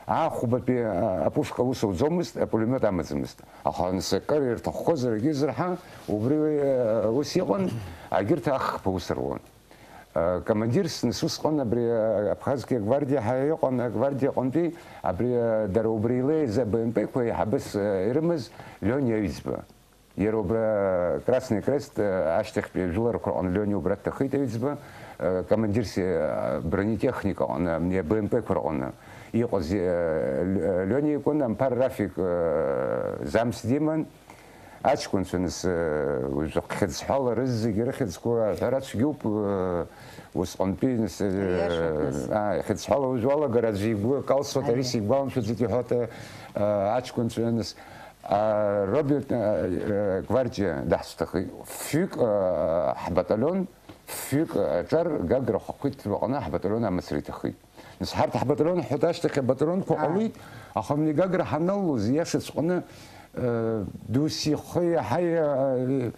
Аахәбатәи, э, апушка аус ауӡомызт, апулемиот амаӡамызт. Аха нас акыр ирҭаххозар, егьырзар ҳәа, убри, э, ус иҟан, агьырҭ ахԥа ус руан. Э, командирс нас усҟан абри, э, Абхазская гвардиа ҳәа иҟан, агвардиа аҟынтәи, абри, э, дара убри илеиз АБМП-қәа еиҳабыс, э, ирымаз Лиониа Аҩӡба. Иара убра Красный Крест, э, ашьҭахьтәи ажәыларақәа рҟны Лиониа убра дҭахеит, Аҩӡба, э, командирс, э, бронетехника аҟны, э, БМП-қәа рҟны иҟаз, э, Ль-, э, Лиониа икәын, Амԥар Рафик, э, замс диман, аҷкәынцәа, нас, э, уажәы хьыӡҳәала рызегьы рыхьӡқәа аҳәара цәгьоуп, э, усҟантәи, нас, э, Иашоуп, нас. Ааи, хьыӡҳәала уажәы алагара аӡәы игәы калсуеит, ари Аиа. Сигәаламшәаӡеит, иҳәоит, э, аҷкәынцәа, нас, А, Роберт, э, э, гвардиа даҳцәҭахеит. Фҩык, э, ҳбаталион, фҩык, э, аҿар Гагра ахақәиҭтәра аҟны ҳбаталион амацара иҭахеит. Нас ҳарҭ ҳбаталион ҳҳәоит, ашьҭахь абаталионқәа Ааи. Ҟалеит, аха абни Гагра ҳаналалоз, иашаҵәҟьаны, э, досу ихы иаҳа, э,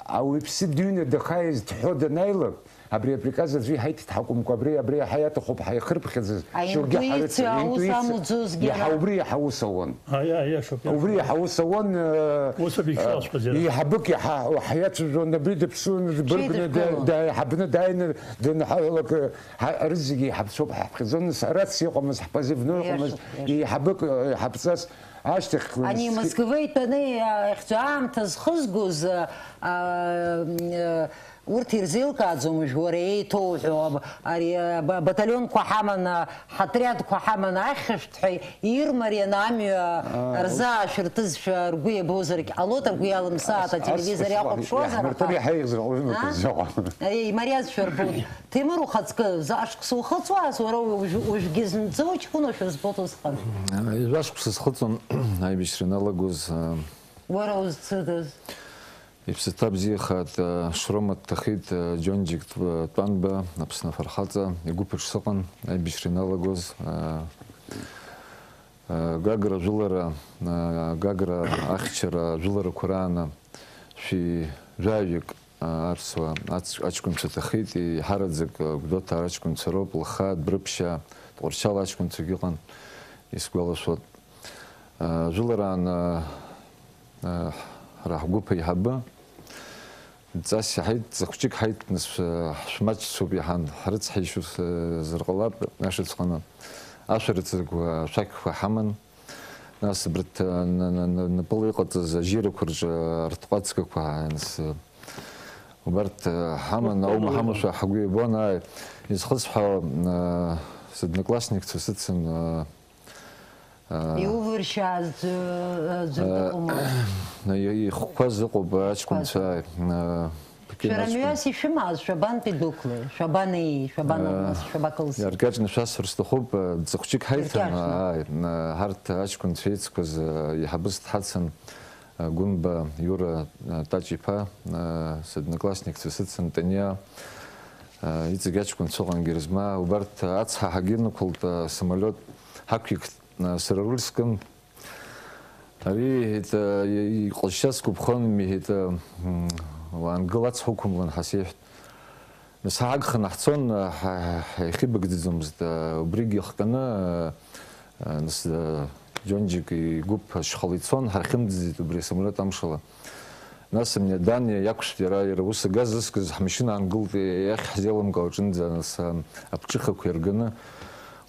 ауаҩԥсы дыҩны дахааиз дҳәо данааилак, абри априказ аӡәы иҳаиҭеит ҳакәымкәа, абри, абри иаҳа иаҭахуп ҳаихырԥхьаӡаз, шьоукгьы Аинтуициа ҳарыцу, аус интуициа, амуӡозгьы иаҳа ара. Убри иаҳа ус ауан. Аиа, аиашоуп, Убри иаҳа ус ауан, э, Ус абиԥшра э, аҵәҟьазар. Еиҳабык иаҳа, ҳаиацәажәон, абри дыԥсуан, дбыргны, Ҽеидыркылон. Да-, дааиҳабны дааины дынҳаҳәалак, э, ҳа-, рызегьы еиҳабцәоуп ҳаԥхьаӡон, нас арациа ыҟамызт, ҳпозывной ыҟамызт, Иашоуп, иашоуп. Еиҳабык, э, иҳаԥҵаз, ашьҭахь Ани схи- Москва итәаны, а, ихьӡ аамҭа зхызгоз, а, а, м, э, Урҭ ирзеилкааӡомызт уара еиҭоуҳәо, аб-, ари, аб-, абаталионқәа ҳаман, а, ҳотриадқәа ҳаман ахьышәҭ ҳәа ирмарианы амҩа Аа, рзаашәыртызшәа ргәы иабозаргь ҟалоит, ргәы иалымсааит, ас-, ас-, ателевизор ас-, иахәаԥшуазар, иаҳмыртыр аха иаҳа еиӷьзар ҟалоит, А? Зоҟа. Еи, имариазшәа рбоит. Ҭемыр, ухаҵкы, заҟа шықәса ухыҵуаз, уара уажә-, уажәгьы зынӡа уҷкәынашәа збоит усҟан. Ҩажәа шықәса схыҵуан, аибашьра иналагоз, а, Уара узцыдаз? Иԥсаҭа бзиахааит, э, Шрома дҭахеит, э, Џьонџьик Тә-, Тәанба, Аԥсны афырхаҵа, игәыԥ аҿы сыҟан, аибашьра иналагоз, э, э, Гагра ажәылара, э, Гагра ахьчара ажәыларақәа рааны шәи жәаҩык, э, аԥсуа ац-, аҷкәынцәа ҭахеит, еиҳараӡак, э, Гәдоуҭаа раҷкәынцәа роуп, Лыхаа, Дәрыԥшьаа, Тҟәарчал аҷкәынцәагьы ыҟан, исгәалашәоит. Э, ажәылараан, э, Ҳара ҳгәыԥ аиҳабы дҵас иҳаит, ҵак хәҷык ҳаит, нас, шәмаҷцәоуп иаҳан, ҳрыцҳаишьозар ҟалап, ашәаҵәҟьаны ашәарыцарақәа, ашәақьқәа ҳаман, нас абарҭ, на-, на-, на-, напыла иҟаҵаз ажьирақәа рҿы арҭҟәацгақәа, нас, убарҭ ҳаман, аума ҳамашәа ҳгәы иабон, ааи, изхысҳәаауа, содноклассникцәа сыцын, Иувыршьааз аӡәы, аӡәы дыҟоума? Ихқәаз ыҟоуп аҷкәынцәа. Шәара мҩас ишәымаз, шәабантәи дәықәлеи, шәабанеи, шәабанакылси? Иаркьаҿны шәасҳәар сҭахуп, ҵыхәҷык ҳаиҭан, ааи, ҳарҭ аҷкәынцәа еицқәаз, еиҳабыс дҳацын, Гәынба Иура Таҷ-иԥа, содноклассникцәа сыцын, Таниа, иҵегь аҷкәынцәа ыҟан, Герзма, убарҭ ацҳа ҳагьынықәылт, асамолиот ҳақәикт. Сара аруль скын. Ари, иҳәеит, иҟазшьа сгәаԥхон, иҳәеит, уаангыл, ацҳа уқәымлан ҳәа сеиҳәт. Нас ҳагханы ҳцон, ҳа-, ҳа-, ҳаихибагӡаӡомызт, убригьы ихҟьаны, нас, Џьонџьик игәыԥ ашьхала ицон, ҳархьымӡаӡеит убри асамолиот амшала. Нас амни адание иақәшәт иара, иара ус агаз зыскыз ҳмашьына аангылт, иахьҳзеилымкаауа аҿынӡа, нас, а, аԥҽыхақәа иарганы,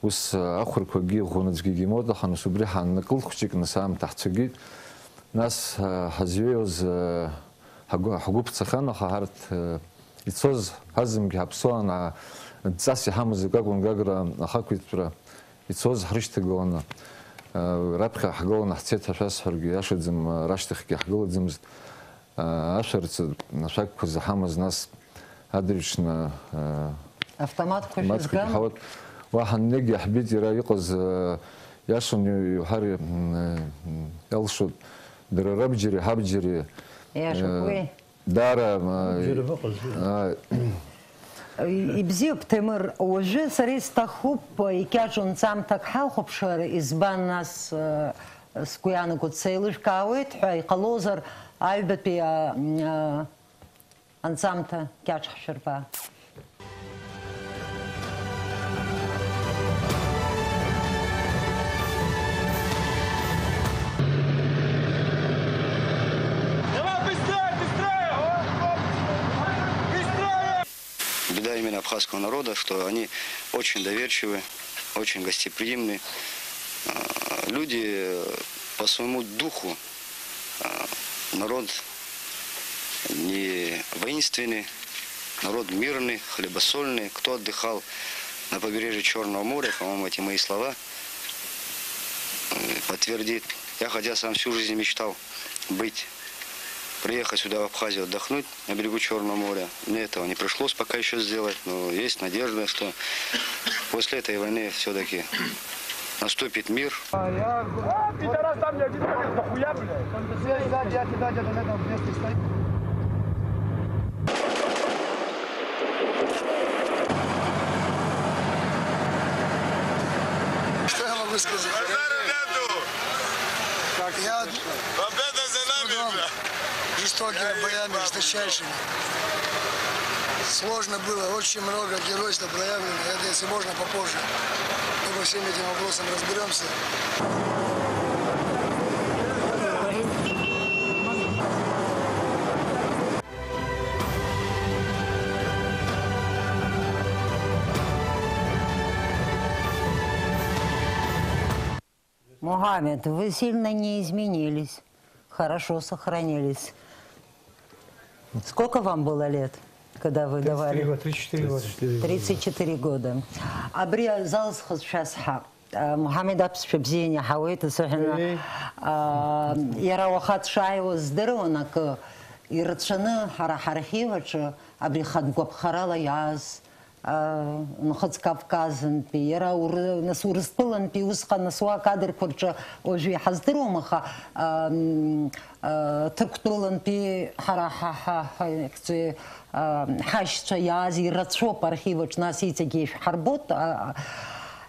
ус, а, ахәрқәагьы ӷәӷәаны аӡәгьы имоут, аха нас убри ҳааннакылт хәҷык, нас аамҭа ҳцәагеит. Нас, а, ҳазҩеиуаз, а, ҳгәы, ҳгәы ԥҵахьан, аха ҳарҭ, а, ицоз ҳазымгьы ҳаԥсуан, а, дҵас иҳамаз акы акәын Гагра ахақәиҭтәра. Ицоз ҳрышьҭагыланы, э, раԥхьа ҳгыланы ҳцеит ҳәа шәасҳәаргьы иашаӡам, э, рашьҭахьгьы ҳгылаӡамызт. Э, ашәарыцаратә ашәақьқәа заҳамыз, нас адырҩаҽны, э, Автоматқәа автоматқәа шәызгама? Ҳауат. Уа ҳаннеигьы иаҳбеит иара иҟаз, э, иашан иу-, иуҳәар, м, э, м, иалшоит, дара рабџьари ҳабџьари, Иашоуп э, уи. Даара, ма, Џьара быҟаз, џьара. Ааи. И-, ибзиоуп, Ҭемыр. Уажәы сара исҭахуп, икьаҿу нҵамҭак ҳалхәаԥшыр, избан нас, э, сгәы иаанагоит, сеилышәкаауеит ҳәа, иҟалозар, аҩбатәи, а, м, а, анҵамҭа кьаҿ ҳшәырба. Давай быстрее, быстрее! Быстрее! Беда именно абхазского народа, что они очень доверчивы, очень гостеприимны. А, люди по своему духу, а, народ не воинственный, народ мирный, хлебосольный. Кто отдыхал на побережье Чёрного моря, по-моему, эти мои слова, э, подтвердит. Я, хотя сам всю жизнь мечтал быть, приехать сюда, в Абхазию, отдохнуть на берегу Чёрного моря. Мне этого не пришлось пока ещё сделать, но есть надежда, что после этой войны всё-таки наступит мир. А, пидорас, там не один, нахуя, блядь? Здесь сзади, я тебя где-то на этом месте стою. Что я могу сказать? Базара нету! Я Победа за нами, бля! Жестокими боями, жесточайшими. Сложно было, очень много геройства проявлено. Это, если можно, попозже. Мы по всем этим вопросам разберемся. Мухаммед, вы сильно не изменились, хорошо сохранились. Сколько вам было лет, когда вы давали? Тридцать три года, тридцать четыре года. Тридцать четыре года. Абри азал зхызшәаз ҳа, а, Мухаммед аԥсшәа бзианы иаҳауеит, асыҳәан, Ей. А, иара уаха дшааиуаз здыруан акы, ирацәаны ҳара ҳархив аҿы абри хатә гәаԥхарала иааз, а, Нхыҵ Кавказынтәи, иара Ур-, нас Урыстәылантәи усҟан, нас уа акадрқәа рҿы уажәы иҳаздыруам, аха, а, м, а, Ҭырқәтәылантәи ҳара ҳа, ҳа, ҳа, а, ҳашьцәа иааз ирацәоуп архиваҿ, нас иҵегьы ишәҳарбоит, а, а,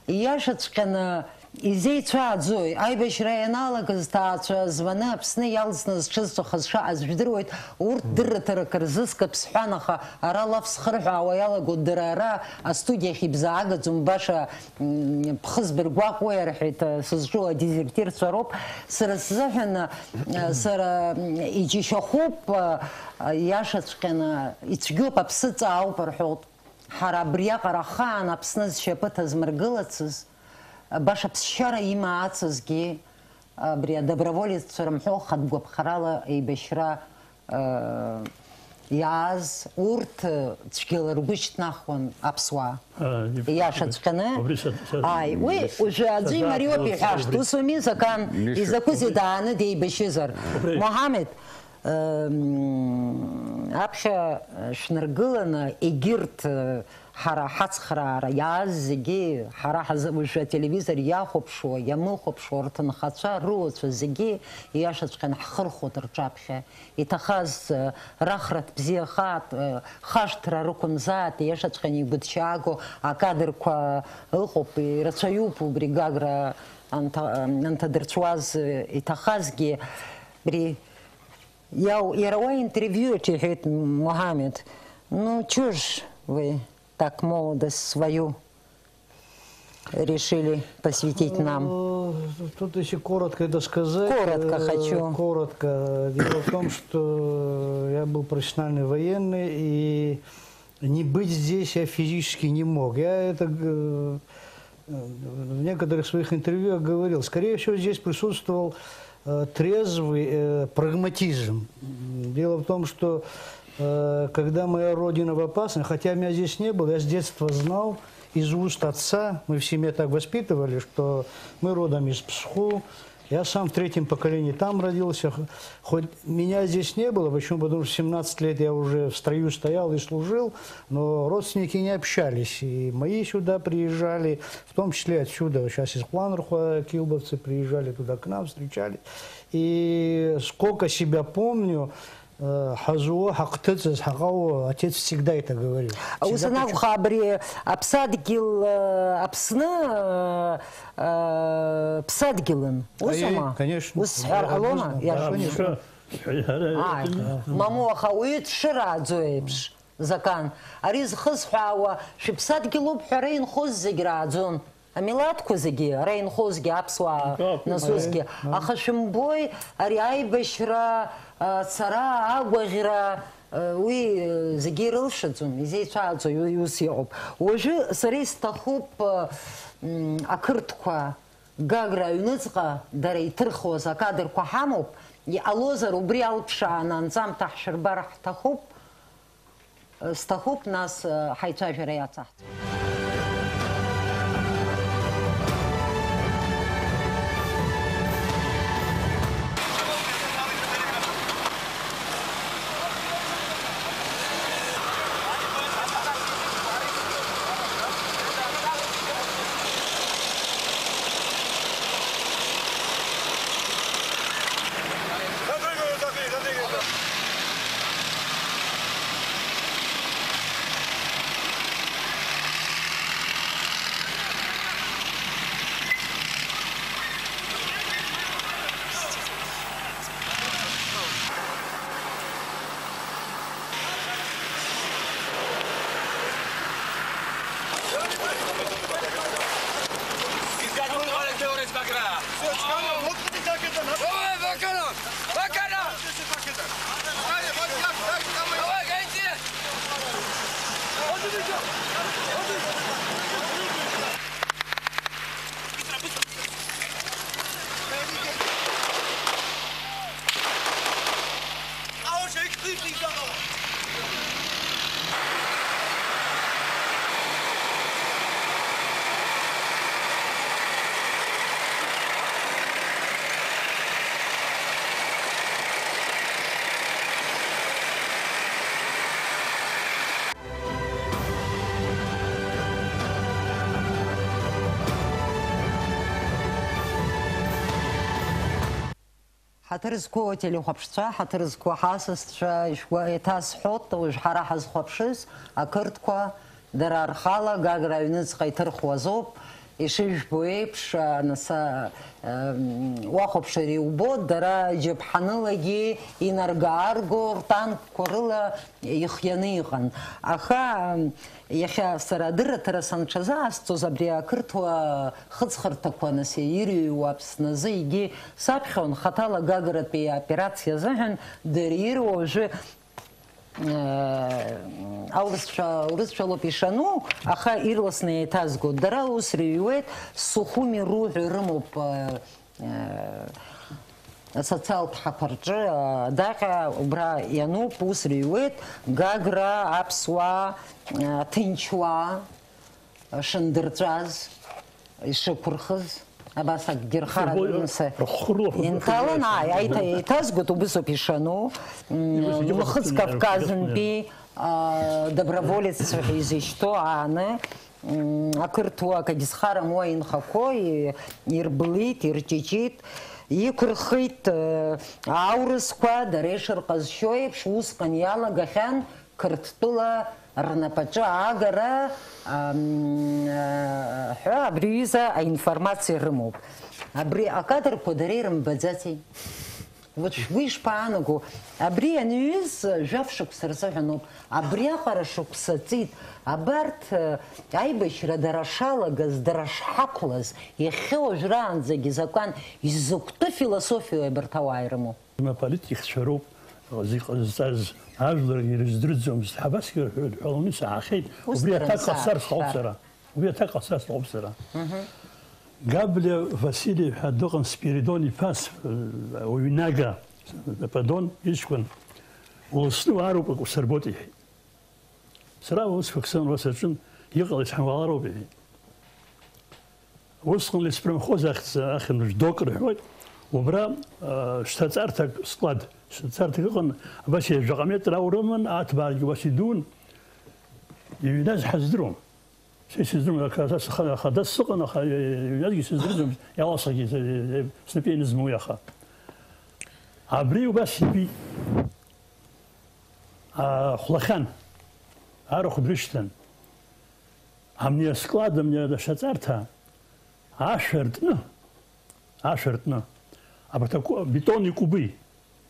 ииашаҵәҟьаны, изеицәааӡои? Аибашьра ианалагаз, ҭаацәа званы Аԥсны иалҵны зҽызҵәахыз шаҟаз жәдыруеит, урҭ дырраҭарак рзыскып сҳәан, аха ара лаф схырҳәаауа иалагоит, дара ара астудиахь ибзаагаӡом, баша, м, ԥхыӡ быргәаҟуеи рҳәеит, а, сызҿу адезертирцәа роуп. Сара сзыҳәан, а, сара, м, иџьашьахәуп, а, а, иашаҵәҟьаны, ицәгьоуп, аԥсы ҵаауп рҳәоит. Ҳара абриаҟара ахаан Аԥсны зшьапы ҭазмыргылацыз, баша ԥсшьара имаацызгьы, абри адоброволеццәа рымҳәо хатә гәаԥхарала еибашьра, э, иааз урҭ, э, цәгьала ргәы шьҭнахуан аԥсуаа. А, ип-, Иашаҵәҟьаны. Убри са, са, Ааи, уи са, уажәы аӡәы са, имариоуп са, иҳәашт, убри. Ус ауми, Закан, Миша. Изакәызеи дааны деибашьызар? Убри. Моҳамед, Ем, аԥхьа шәнаргыланы, егьырҭ, ҳара ҳацхраара иааз зегьы, ҳара ҳазы-, уажәы ателевизор иахәаԥшуа, иамыхәаԥшуа рҭынхацәа, руацәа зегьы, ииашаҵәҟьаны ҳхырхәоит рҿаԥхьа. Иҭахаз, рахратә бзиахааит, хашҭра рықәымзааит, ииашаҵәҟьаны игәыҭшьааго акадрқәа ыҟоуп, ирацәаҩуп убри Гагра анҭа-, анҭадырцәуаз иҭахазгьы. Абри Иау-, иара уа интервиуаҿ иҳәеит Мухаммед, ну чё ж вы так молодость свою решили посвятить нам? Тут, если коротко это сказать, Коротко э, хочу. Коротко. Дело в том, что я был профессиональный военный, и не быть здесь я физически не мог. Я это э, в некоторых своих интервью я говорил. Скорее всего, здесь присутствовал э, трезвый э, прагматизм. Дело в том, что э, когда моя родина в опасности, хотя меня здесь не было, я с детства знал из уст отца, мы в семье так воспитывали, что мы родом из Псху, я сам в третьем поколении там родился. Хоть меня здесь не было, почему? Потому что семнадцать лет я уже в строю стоял и служил, но родственники не общались. И мои сюда приезжали, в том числе отсюда, вот сейчас из Хланрхуа килбовцы приезжали туда к нам, встречались. И сколько себя помню, Ҳазуо, ҳахҭыҵыз, ҳаҟоу, отец всегда это говорил. Ус анакәха, абри аԥсадгьыл, Аԥсны, ԥсадгьылын, усума? Конечно. Ус сҳәар ҟалома? Иашоу. Мамоу, аха уаҩы дшырааӡо еиԥш, закан. Ари зхысҳәаауа шәыԥсадгьылуп ҳәа ара инхоз зегь рааӡон. Амилаҭқәа зегьы, ара инхозгьы, аԥсуаа насусгьы. Аха шәымбои, ари аибашьра, ацара, агәаӷьра, уи зегьы ирылшаӡом, изеицәааӡо ус иҟоуп. Уажәы сара исҭахуп, м, ақырҭқәа Гагра аҩныҵҟа дара иҭырхуаз акадрқәа ҳамоуп, иҟалозар убри алԥшааны анҵамҭа ҳшәырбар ҳҭахуп. Сҭахуп, нас, ҳаицәажәара иацаҳҵо. Ҳаҭыр зқәу ателехәаԥшцәа, ҳаҭыр зқәу ҳасасцәа, ишәгәа-, еиҭасҳәот, уажә ҳара ҳазхәаԥшыз ақырҭқәа, дара рхала Гагра аҩныҵҟа иҭырхуазоуп, ишыжәбо еиԥш, а, нас, а, м, уахәаԥшыр иубот, дара џьаԥҳанылагьы инарга-аарго ртанкқәа рыла ихианы иҟан. Аха, м, Иахьа сара адырраҭара санҽазаасҵоз, абри ақырҭуа хыҵхырҭақәа, нас, ирыҩуа Аԥсназы егьи саԥхьон, хаҭала Гагратәи аоперациа азыҳәан дырҩыр, уажәы, э, аурысцәа, урысцәалоуп ишану, аха ирласны еиҭазго. Дара ус рыҩуеит, Сухуми Ру ҳәа рымоуп, э, Асоциалтә ҳаԥа рҿы адаҟьа убра иануп, ус рыҩуеит, Гагра аԥсуаа, аҭынчуаа шындырҵәаз, ишықәырхыз, абас акгьы рхарадымса инҭалан, ааи, аиҭа-, еиҭазгоит, убысоуп ишану, м, Мхыҵ Кавказынтәи, а, доброволеццәа ҳәа изышьҭоу ааны, М, ақырҭуа акагьы зхарам уа инхақәоу, и-, ирблит, ирҷыҷит, иқәырхит, э, аурысқәа, дара ишырҟазшьо еиԥш, усҟан иалагахьан Қырҭтәыла рнапаҿы аагара, ам, э, ҳәа абри аҩыза аинформациа рымоуп. Абри акадрқәа дара ирымбаӡаци? Вот шәгәы ишԥаанаго, абри анаҩыз, жәаф шықәса рзыҳәаноуп, абриаҟара шықәса ҵит, абарҭ, э, аибашьра дара шалагаз, дара шҳақәлаз, иахьа уажәраанӡагьы закәан изакәтәы философиоу абарҭ ауаа ирымоу? Аполитикцәа роуп зегь ҟазҵаз, ажәлар ирыздырӡомызт, ҳабасгьы рҳәаланы саҳахьеит. Ус Убри дара аҭак ҟасҵар саахшар. Сҭахуп сара. Убри аҭак ҟасҵар сҭахуп сара. Мгм. Габлиа Васили ҳәа дыҟан, Спиридон иԥа, с-, уҩнага, Спиридон иҷкәын, уласны уаароуп, акы усырбоит, иҳәеит. Сара усқәак сыман, уа саҿын, иҟалаз ҳамалароуп, иҳәеит. Усҟан леспромхоз ахьӡ, ахьынтә док рҳәоит, убра, а, шьҭаҵарҭак, склад, шьҭаҵарҭак ыҟан, абас жәаҟа метр аурымын, аҭбаагьы убас идуун, иҩназ ҳаздыруам. Са исыздыруам, аха, аха, аха, аха дас сыҟан, аха, э, иҩназгьы сыздырӡом, иаласагьы, э, э, снапы ианызмуи аха. Абри убас итәит. А, хәлахьан. Арахә дрышьҭан. Амни асклад, амни ашьаҵарҭа, ашә артны, ашә артны, абарҭ аку-, бетонни кубы,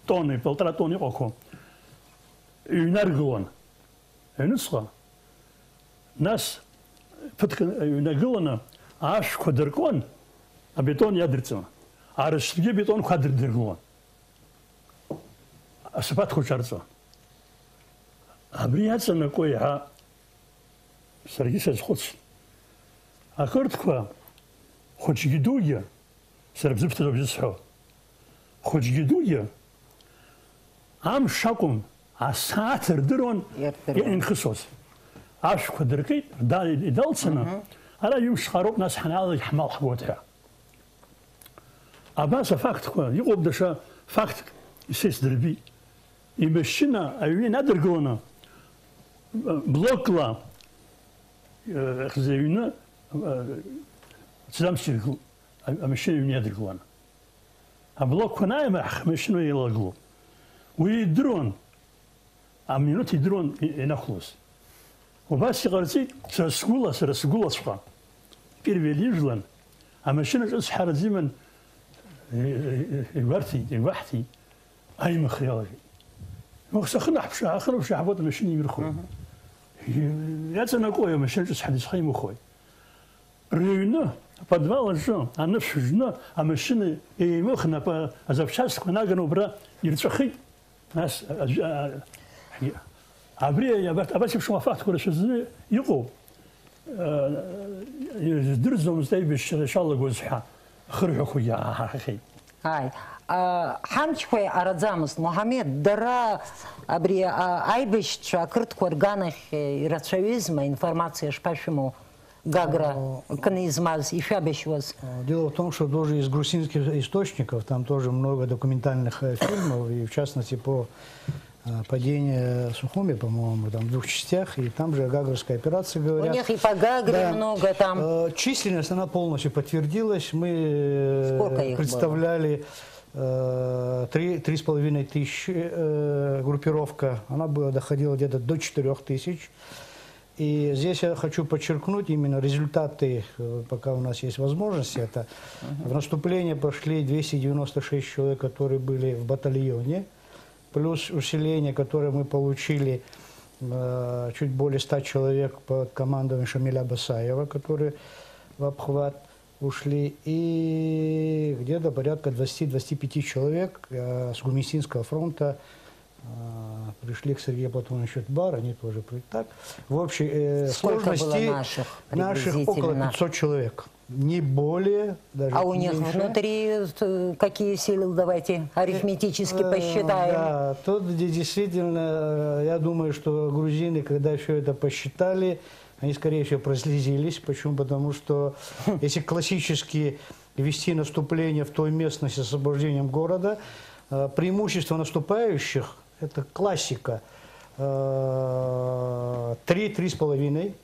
тонни, полтора тонни иҟақәоу, иҩнаргылон. Аҩныҵҟа. Нас ԥыҭк ҩнагыланы ашәқәа дыркуан, абетон иадырҵон. Арыцәгьы абетонқәа адырдыргылон. Асапатқәа ҿарҵон. Абри иаҵанакуеи ҳәа саргьы сазхәыцт. Ақырҭқәа, хәыҷгьы дугьы, Сара бзыԥҭатәуп зысҳәо. Хәыҷгьы дугьы амш акәым, асааҭ рдыруан. Ирдыруан. Инхысуаз. Ашәқәа дыркит, рда-, идалцаны, Мгм. Ара ҩымш хароуп, нас ҳанаалалак ҳмал ҳгоит ҳәа. Абас афактқәа, иҟоуп даҽа фактк, исеицдырбеит. Имашьына аҩны инадыргыланы, блокла, э, хзы аҩны, э, аҭӡамц иргылт. А-, амашьына аҩны иадыргылан. Аблокқәа анааимаҳх, амашьына еилагылоуп. Уи идыруан, аминуҭ идыруан и-, ианақәлоз. Убас иҟарҵеит, сара сгәыла, сара сгәылаҵәҟьа. Первый лижәлан, амашьына ҿыц ҳараӡа иман, и-, и-, и-, игәарҭеит, игәаҳҭеит, аимыхра иалагеит. Уахь сахьынаҳԥшаа, ахьынаԥшаа ҳбоит амашьына имырхуеит. Мгм. И-, иаҵанакуеи амашьына ҿыц ҳадысхаимыхуеит? Рыҩны, аподвал аҿы, анышә жны, амашьына еимыхны, апа-, азапчастқәа наганы убра ирҵәахит. Нас, а, а, а, абри, абарҭ, абас еиԥш афактқәа рацәаӡаны иҟоуп. А, издырӡомызт аибашьра ишалагоз ҳәа ахырҳәақәагьы ааҳархахьеит. Ааи. А, ҳамчқәа иҟараӡамызт, Моҳамед, дара абри, а, аибашьцәа ақырҭқәа рганахь ирацәаҩызма, информациа шԥашәымоу? Гагра О, кны измаз, ишәабашьуаз. О, дело в том, что тоже из грузинских источников, там тоже много документальных, э, фильмов, и в частности по, э, падению Сухуми, по-моему, там в двух частях, и там же о Гагрской операции У говорят. них и по Гагре Да. много там. Э, численность, она полностью подтвердилась. Мы, э, Сколько их было? представляли, э, три, три с половиной тысячи, э, группировка. Она была, доходила где-то до четырёх тысяч. И здесь я хочу подчеркнуть именно результаты, э, пока у нас есть возможность это. Мгм. В наступление пошли двести девяносто шесть человек, которые были в батальоне, плюс усиление, которое мы получили, э, чуть более ста человек под командованием Шамиля Басаева, которые в обхват ушли, и где-то порядка двадцати двадцати пяти человек, э, с Гумисинского фронта, а, пришли к Сергею Платоновичу Чудбар, они тоже при-, так. В общей, э, Сколько было сложности наших наших около приблизительно? пятьсот человек. Не более, даже А у них меньше. внутри, э, какие силы? Давайте арифметически Э, посчитаем. Да, тут де-, действительно, э, я думаю, что грузины, когда всё это посчитали, они, скорее всего, прослезились. Почему? Потому что если классически вести наступление в той местности с освобождением города, э, преимущество наступающих, это классика, э, три, три с половиной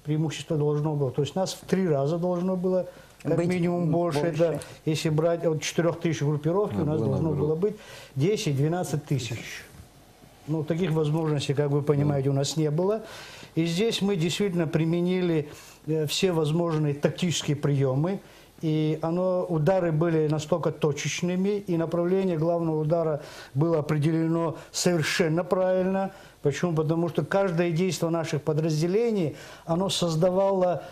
преимущество должно было. То есть нас в три раза должно было как Быть минимум больше. больше. Это если брать от четырёх тысяч группировки, А, у нас было должно наоборот. было быть десять-двенадцать тысяч. Ну, таких возможностей, как вы понимаете, у нас не было. И здесь мы действительно применили, э, все возможные тактические приёмы. И оно, удары были настолько точечными, и направление главного удара было определено совершенно правильно. Почему? Потому что каждое действие наших подразделений, оно создавало,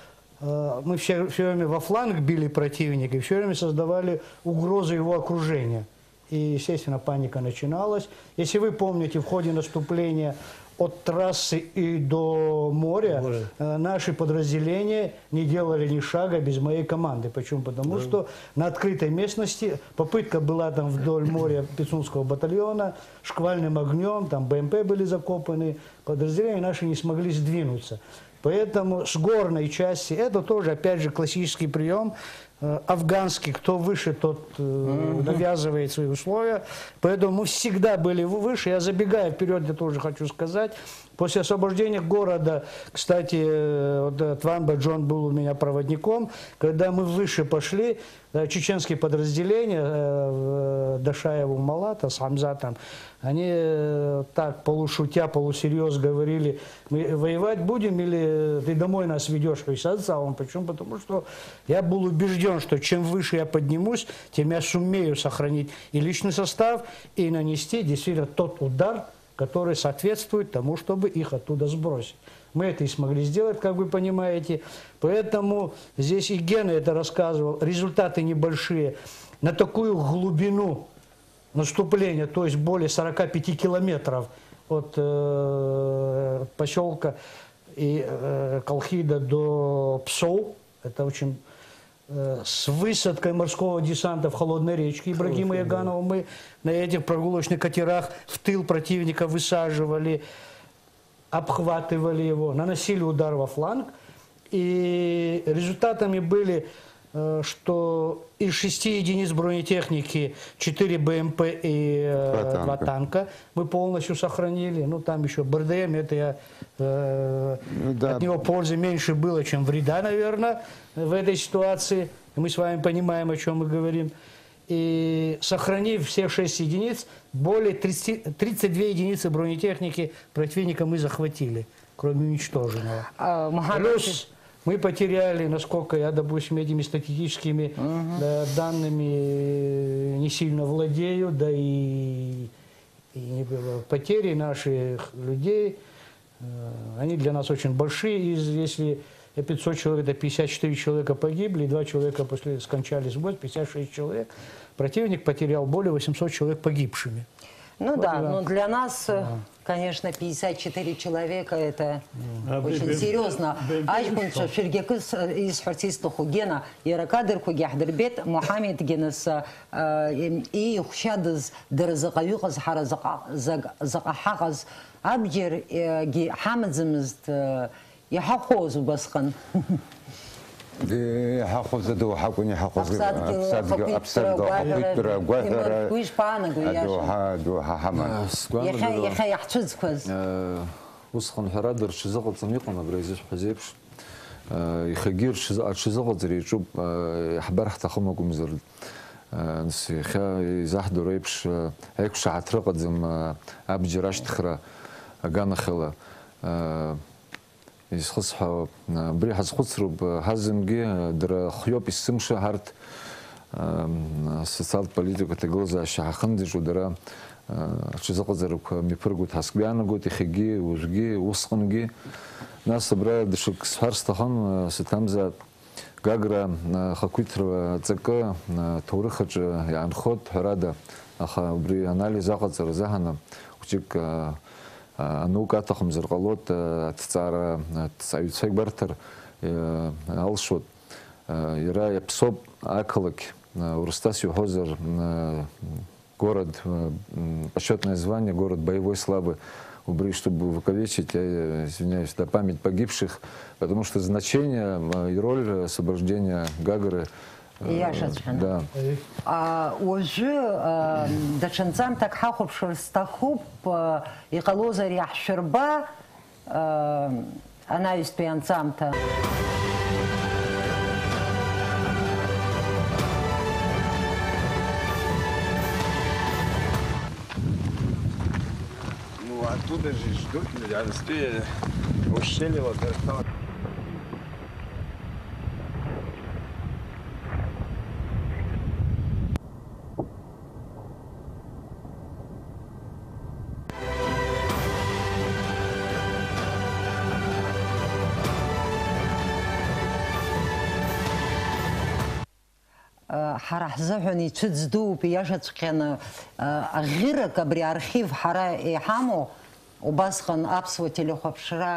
э, мы все, все время во фланг били противника, и все время создавали угрозу его окружения. И, естественно, паника начиналась. Если вы помните, в ходе наступления от трассы и до моря, Море. Э, наши подразделения не делали ни шага без моей команды. Почему? Потому Да. что на открытой местности попытка была там вдоль моря Пицунского батальона, шквальным огнем, там Б М П были закопаны, подразделения наши не смогли сдвинуться. Поэтому с горной части, это тоже, опять же, классический прием, э, афганский, кто выше, тот, э, навязывает свои условия. Поэтому мы всегда были в-, выше. Я, забегая вперед, я тоже хочу сказать, после освобождения города, кстати, э, вот, э, Тванба Джон был у меня проводником, когда мы выше пошли, э, чеченские подразделения, э, в-, Дашаева Умалата с Хамзатом, они, э, так, полушутя, полусерьёз говорили: «Мы воевать будем или ты домой нас ведёшь?» То есть отца он. Почему? Потому что я был убеждён, что чем выше я поднимусь, тем я сумею сохранить и личный состав, и нанести действительно тот удар, который соответствует тому, чтобы их оттуда сбросить. Мы это и смогли сделать, как вы понимаете. Поэтому здесь и Гена это рассказывал. Результаты небольшие. На такую глубину наступления, то есть более сорока пяти километров от, э, посёлка и, э, Колхида до Псоу. Это очень, э, с высадкой морского десанта в Холодной речке Ибрагима Яганова. Мы на этих прогулочных катерах в тыл противника высаживали, обхватывали его, наносили удар во фланг. И результатами были, э, что из шести единиц бронетехники четыре Б М П и, э, Два танка. два танка мы полностью сохранили. Ну, там ещё Б Р Д М, это я, э, Ну да. от него пользы меньше было, чем вреда, наверное, в этой ситуации. Мы с вами понимаем, о чём мы говорим. И сохранив все шесть единиц, более тридцати, тридцать две единицы бронетехники противника мы захватили, кроме уничтоженного. А, Мухаммад Плюс мы потеряли, насколько я, допустим, этими статистическими, э, данными, э, не сильно владею, да и, и не было. Потери наших людей, э, они для нас очень большие. Из, если пятьсот человек, это пятьдесят четыре человека погибли, два человека после скончались в бою, пятьдесят шесть человек. Противник потерял более восьмисот человек погибшими. Ну Вот да, да. но для нас, э, Да. конечно, пятьдесят четыре человека, это А, очень бе-, бе-, серьёзно. бе-, бе-, Аҷкәынцәа, шәаргьы акы с-, исҳәарц исҭаху, Гена, иара акадрқәагьы ҳдырбеит, Мухаммед Генас, э, э, иихәшьадыз, дара заҟаҩы ыҟаз, ҳара заҟа, заҟ-, заҟа ҳаҟаз, абџьар, э, гьы ҳамаӡамызт, э, Иҳахәоз убасҟан. Иҳахәоз адоуҳа акәын иҳахәоз. Аԥсадгьыл, аԥсадгьыл, ахақәиҭтәра, аԥсадгьыл агәаҳәара, ахақәиҭтәра, агәаҳәара, уи шԥаанагои, иашан? Адоуҳа, адоуҳа ҳаман. Иахьа, Сгәаанагара, иахьа иаҳцәыӡқәаз. Э, усҟан ҳәарада рҽазыҟаҵаны иҟан абра изышәҳәаз еиԥш. Э, иахьагьы рҽазы-, аҽазыҟаҵара иаҿуп, э, иаҳбар ҳҭахым акәымзар. Э, нас иахьа изаҳдыруа еиԥш, э, аиқәшаҳаҭра ыҟаӡам, э, абџьар ашьҭыхра аганахьала. Э, Изхысҳәаауа, абри ҳазхәыцроуп, ҳазынгьы, дара хҩоуп есымша ҳарҭ, ам, асоциалтә политикатә ҭагылазаашьа ҳахынӡаҿу дара, а, аҽазыҟаҵарақәа мҩаԥыргоит ҳәа сгәы иаанагоит, иахьагьы, уажәгьы, усҟангьы. Нас абра даҽак сҳәар сҭахын, а, саҭамзаап. Гагра, а, ахақәиҭра аҵакы, а, ҭоурых аҿы иаанхоит, ҳәарада, аха убри анализ аҟаҵара азыҳәан хәыҷык, а, а, анаука аҭахымзар ҟалоит, а, аҭҵаара, аҭҵааҩцәа гәарҭар, а, алшоит. А, иара иаԥсоуп ақалақь, а, Урыстас иуҳәозар, а, город, э, м, почётное звание, город боевой славы. Убри, чтобы увековечить, я, э, извиняюсь, да, память погибших, потому что значение, э, и роль, э, освобождения Гагры, э, Иашаҵәҟьаны. Да. А, уажәы, а, даҽа нҵамҭак ҳахәаԥшыр сҭахуп, а, иҟалозар иаҳшәырба, Анаҩстәи анҵамҭа. Ну, оттуда же ждут, а с-, ущелье вот это. Ҳара ҳзыҳәан ицәыӡ дууп, ииашаҵәҟьаны, аӷьырак абри архив ҳара иҳамоу, убасҟан аԥсуа телехәаԥшра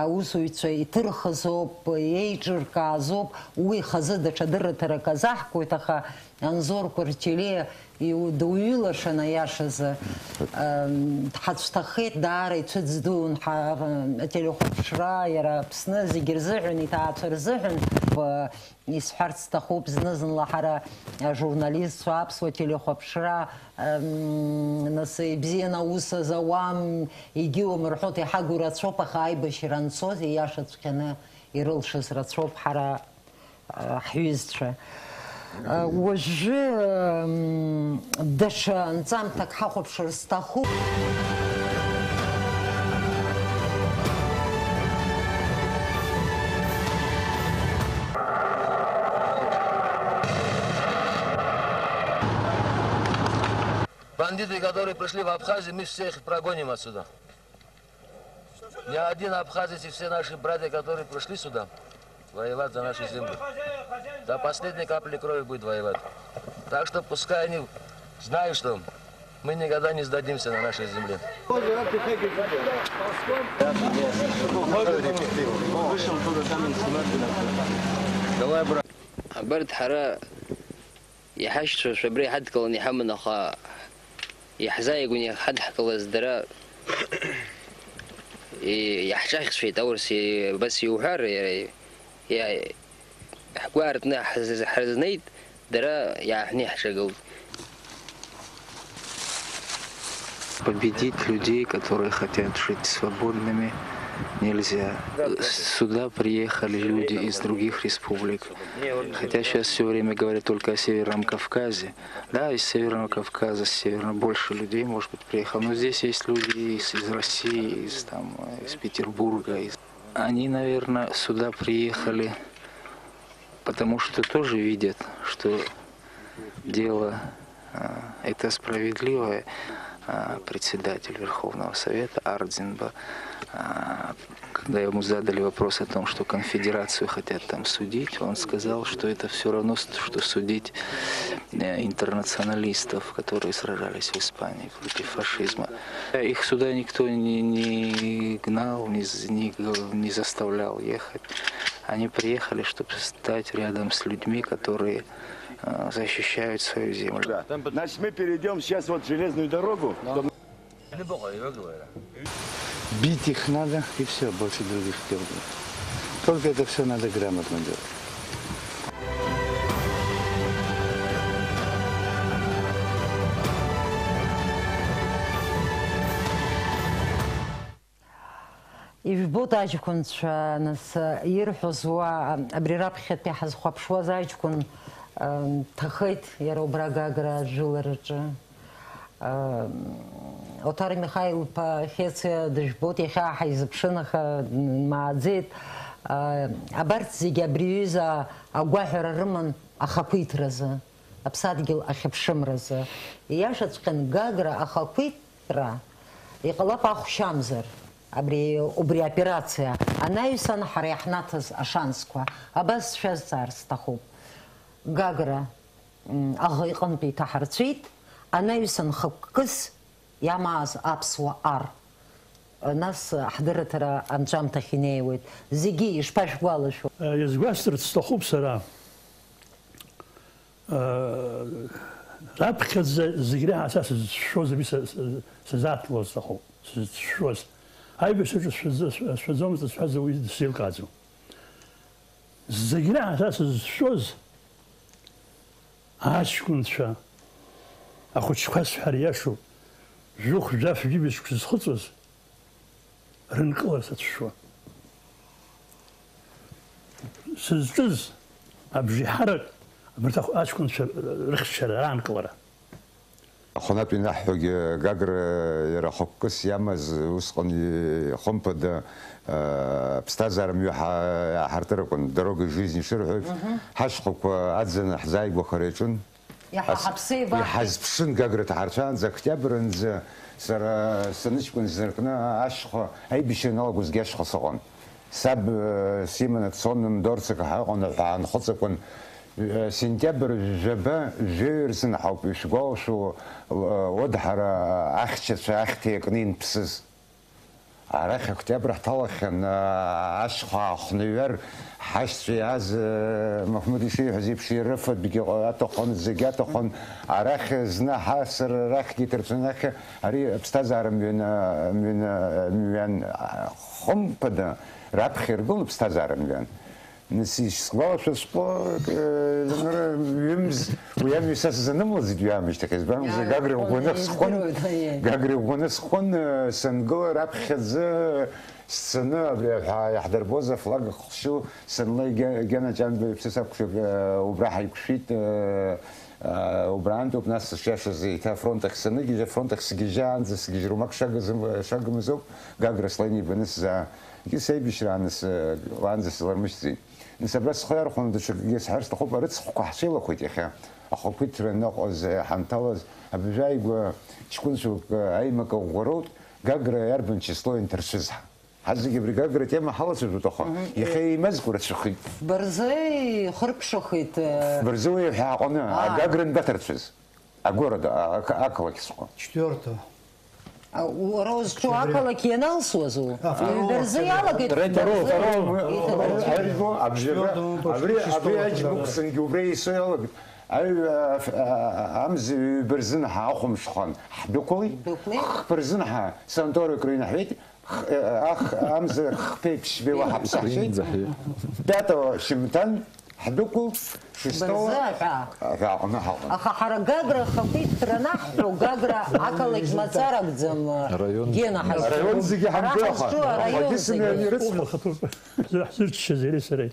аусзуҩцәа иҭырхыз ауп, еиҿыркааз ауп, уи хазы даҽа дырраҭарак азаҳкуеит, аха Анзор Кәарчелиа иу-, дуҩылашан, аиашазы. Ам, дҳацәҭахеит, даара ицәыӡ дуун ҳа-, ателехәаԥшра, иара Аԥсны зегьы рзыҳәан, иҭаацәа рзыҳәан, б-, исҳәарц сҭахуп, зны-зынла ҳара, ажурналистцәа, аԥсуа телехәаԥшра, ам, нас ибзианы аус азауам, егьиуам рҳәоит, иҳагу рацәоуп, аха аибашьра анцоз, ииашаҵәҟьаны ирылшаз рацәоуп ҳара ҳҩызцәа. Уажәы, м, даҽа нҵамҭак ҳахәаԥшыр сҭахуп. Бандиты, которые пришли в Абхазию, мы всех прогоним отсюда. Ни один абхазец и все наши братья, которые пришли сюда воевать за нашу землю, до последней капли крови будет воевать. Так что пускай они знают, что мы никогда не сдадимся на нашей земле. Вышел туда, там инструмент. Давай, брат. Абарҭ ҳара Иҳашьцәашәа абра иҳадкыланы иҳаман, аха иаҳзааигәан иҳадҳкылаз дара, и-, иаҳҿахьцәеит, аурыс и-, абас иуҳәар, иара и-, ҳгәы аартны ҳз-, ҳрызнеит, дара иааҳәны иаҳҿагылт. Победить людей, которые хотят жить свободными, нельзя. Сюда приехали люди из других республик. Хотя сейчас все время говорят только о Северном Кавказе. Да, из Северного Кавказа, с севера больше людей, может быть, приехало. Но здесь есть люди из, из России, из, там, из Петербурга. Из... Они, наверное, сюда приехали, потому что тоже видят, что дело, а, это справедливое. А, председатель Верховного Совета Ардзинба, а, когда ему задали вопрос о том, что конфедерацию хотят там судить, он сказал, что это все равно, с-, что судить, э, интернационалистов, которые сражались в Испании против фашизма. Их сюда никто не, не гнал, не з-, не г-, не заставлял ехать. Они приехали, чтобы стать рядом с людьми, которые, э, защищают свою землю. Да. Значит, мы перейдём сейчас вот железную дорогу. Чтобы Бить их надо, и все, больше других дел нет. Только это все надо грамотно делать. Ижәбоит, аҷкәынцәа, нас, ирҳәоз уа, абри раԥхьатәи ҳазхәаԥшуаз аҷкәын, ам, дҭахеит иара убра Гагра ажәылараҿы. Ам, Оҭар Михаил-иԥа Хециа дыжәбоит, иахьа ҳаизыԥшын, аха дмааӡеит. А, абарҭ зегьы абри аҩыза агәаҳәара рыман ахақәиҭразы, аԥсадгьыл ахьыԥшымразы. Ииашаҵәҟьан, Гагра ахақәиҭ- Ра. Иҟалап ахәшьамзар, абри, убри аоперациа анаҩсан ҳара иаҳнаҭаз ашансқәа абас сшәазҵаар сҭахуп. Гагра, м, аӷа иҟынтә иҭаҳарцәит, анаҩсан хықәкыс иамааз аԥсуа ар. Нас ҳдырраҭара анҵәамҭахь инеиуеит. Зегьы ишԥашәгәалашәо? Иазгәасҭарц сҭахуп сара. Раԥхьаӡа зегь реиҳа са сызцәшәоз, абри са, са, сазааҭгылар сҭахуп, сызцәшәоз. Аибашьраҿы сшәаӡ-, сшәаӡомызт сҳәаз уи дсеилкааӡом. Зегь реиҳа са сызцәшәоз аҷкәынцәа, ахәыҷқәа сҳәар иашоуп, жәохә, жәаф, жәибжь шықәса зхыҵуаз, рынкылара сацәшәон. Сызҿыз абжеиҳарак абарҭ ахә-, аҷкәынцәа рыхьчара, раанкылара. Ахәанатә ианаҳҳәогьы, Гагра иара хықәкыс иамаз, усҟан и-, хымԥада, а, ԥсҭазаара мҩа ҳа-, иааҳартыр акәын, дорога жизни шырҳәоз, ҳашьхақәа аӡаны ҳзааигәахар иаҿын. Иаҳа Ас-, ҳаԥсеиваҳәа. Иҳазԥшын Гагра ҭаҳарцәаанӡа, октиабр анӡа сара саныҷкәын знаркны ашьха, аибашьра ианалагозгьы ашьха сыҟан. Саб, э, симаны дцон, Мдорцак ҳәа ыҟан, ҳәа аанхыҵ акәын. Сентиабр жәаба жәаҩа рзын ҳауп, ишәгәалашәо, Одҳара ахьчацәа ахьҭа иакны инԥсыз. Арахь октиабр ҳҭалахьан, ашьха аахныҩар, ҳашьцәа иааз, Маҳмуд ишиҳәаз еиԥш, ирыфатәгьы аҭахын, зегь аҭахын. Арахь зны ҳасыр арахьгьы иҭарҵәаны, ахьы ари аԥсҭазаара мҩан, мҩан, мҩан хымԥада раԥхьа иргылан аԥсҭазаара мҩан. Нас исгәалашәо сҟо, э, Ленора, ҩымз, уи амҩа са сзанымлаӡеит ҩамышьҭахь, избан акәзар, Гагра иӷәӷәаны схәын, Гагра иӷәӷәаны схәын, э, сангыла раԥхьаӡа сцаны, абри аҳәаа иаҳдырбоз афлаг хшьу санла, Гена Ҷанба иԥсы сақәшәак, э, убра ҳаиқәшәеит, э, э, убраантәоуп, нас сышиашаз еиҭа афронт ахь саныгьежь, афронт ахь сгьежьаанӡа сгьежьроума, ак шагыз-, шагымыз ауп, Гагра сланы ибаны сзаа. Егьи сеибашьрааны с-, уаанӡа сылармышьҭӡеит. Нас абра схы иархәаны даҽакгьы сҳәар сҭахуп, арыцхәқәа ҳцәеилахәеит иахьа. Ахақәиҭра аныҟаз, ҳанҭалаз, абыржәы ааигәа ҷкәынцәак аимак ӷәӷәа роут, Гагра иарбан число инҭарцәыз ҳа. Ҳазегьы абри Гагра атема ҳалацәажәоит, аха иахьа еимазкуа рацәахеит. Фбарзы ихыркәшахеит, э, Фбарзы уи ҳәа аҟны, А. Агагра анбаҭарцәыз? Агород, а, а, ақалақьҵәҟьа. Четвёртого. А, уара узҿу ақалақь ианалсуаз у? А, второго. Ҩба рзы иалагеит, Второго, второго, второго. Абри, абри, абри аџьмук сынгьы убра исо иалагеит. Аҩ-, а, ф-, а, а, амза ҩба рзын ҳа ахәымшхан ҳдәықәлеит. Ҳдәықәлеит. Хԥа рзын ҳа санаториак рыҩнаҳәеит. Х-, э, ах-, амза хԥеи ԥшьбеи уа ҳаԥсаҳшеит. Пятого шьымҭан ҳдәықәылт, шестого Бырзы аҳәаа. Аҳәааҟны ҳаҟан. Аха ҳара Гагра ахақәиҭра анаҳҳәо, Гагра ақалақь мацара акәӡам, Араион. Гена ҳазҿу. Араион зегьы Ара ҳамбо, аха ҳазҿу араион Аҟәагьы зегьы. Сымҩанирыцхо. Ҳаҭыр ҳзырччаз иареи сареи.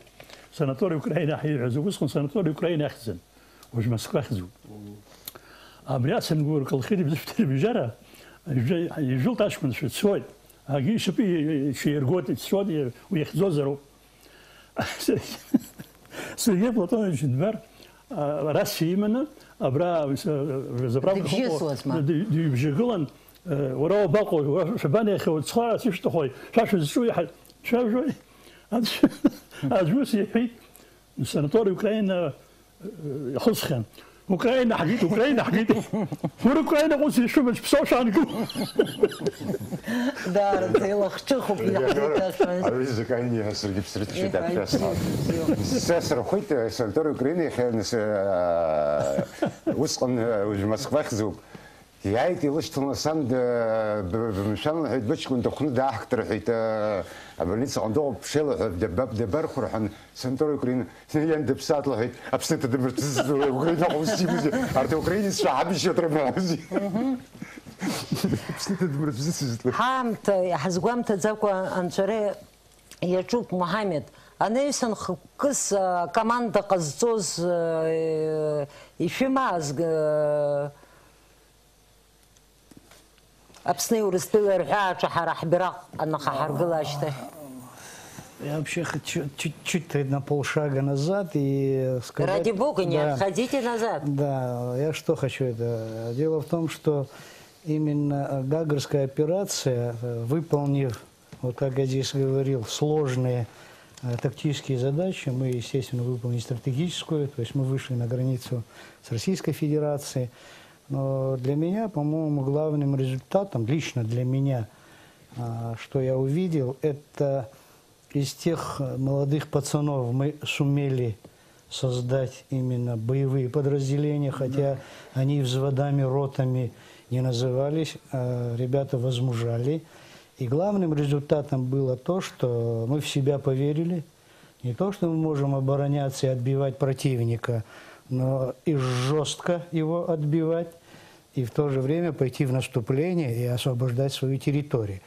Санаториа Украина ҳәа ииҳәаз, усҟан санаториа Украина ахьӡын. Уажә Москва ахьӡуп. Абри ацынгәы ркылхит ибзышәҭ рыбжьара, ижәылт аҷкәынцәа цоит. Агьи ишьапы иҽиргоит, ицоит, уи иахьӡозароуп. Сергеи Платонович Дмар, а, рациа иманы, абра, а, заправка Дыбжьысуазма? Ды-, дыбжьагылан, э, уара уабаҟоу, уара шәабанеихьоу, ҵхәа сышәҭахои, шәа шәызҿу иаҳа-, шәажәои? Аӡә, аӡә ус иҳәеит, санаториа Украина, э, ихысхьан. Украина ҳгеит, Украина ҳгеит. Уара Украина ҟәыҵ ишәымач ԥсоу шәаангыл. Даараӡа илахҿыхуп, иаҳбеит ашәа. Ари закаиниа саргьы ԥсрыцәеит, Еҳ, аԥхьа сҳәа. Аиԥшьоу. Сасырхәит, э, санаториа Украина иахьа, нас, э, усҟан, э, уажә Москва ахьӡуп. Иааит, илышьҭаланы сан, э, б-, бымшәан лҳәеит, быҷкәын дыхәны дааҳгт рҳәеит, э, абольницаҟны дыҟоуп, ԥшеилаҳәа даб-, дабархәу рҳәан, санаториа Украина. Иан дыԥсаат лҳәеит, Аԥсны дымырҵысыз, Украинаҟа ус имази, арҭ украинеццәа ҳабжьшьа дрымази. Аԥсны дымырҵысыз. Ҳаамҭа ҳазгәамҭаӡакәа анҵәара иаҿуп, Муҳамед. Анаҩсан хықәкыс, а, команда ҟазҵоз, а, ишәымаазг, а, Аԥсни Урыстәылеи рҳәааҿы ҳара ҳбираҟ анаҳаргыла ашьҭахь. Я вообще хочу чуть-чуть на полшага назад и сказать... Ради бога, не Да. отходите назад. Да, я что хочу это. Дело в том, что именно Гагрская операция, э, выполнив, вот как я здесь говорил, сложные, э, тактические задачи, мы, естественно, выполнили стратегическую, то есть мы вышли на границу с Российской Федерацией. Но для меня, по-моему, главным результатом, лично для меня, а, что я увидел, это из тех, э, молодых пацанов мы сумели создать именно боевые подразделения, хотя они взводами, ротами не назывались, а ребята возмужали. И главным результатом было то, что мы в себя поверили, не то, что мы можем обороняться и отбивать противника, но и жёстко его отбивать, и в то же время пойти в наступление и освобождать свою территорию.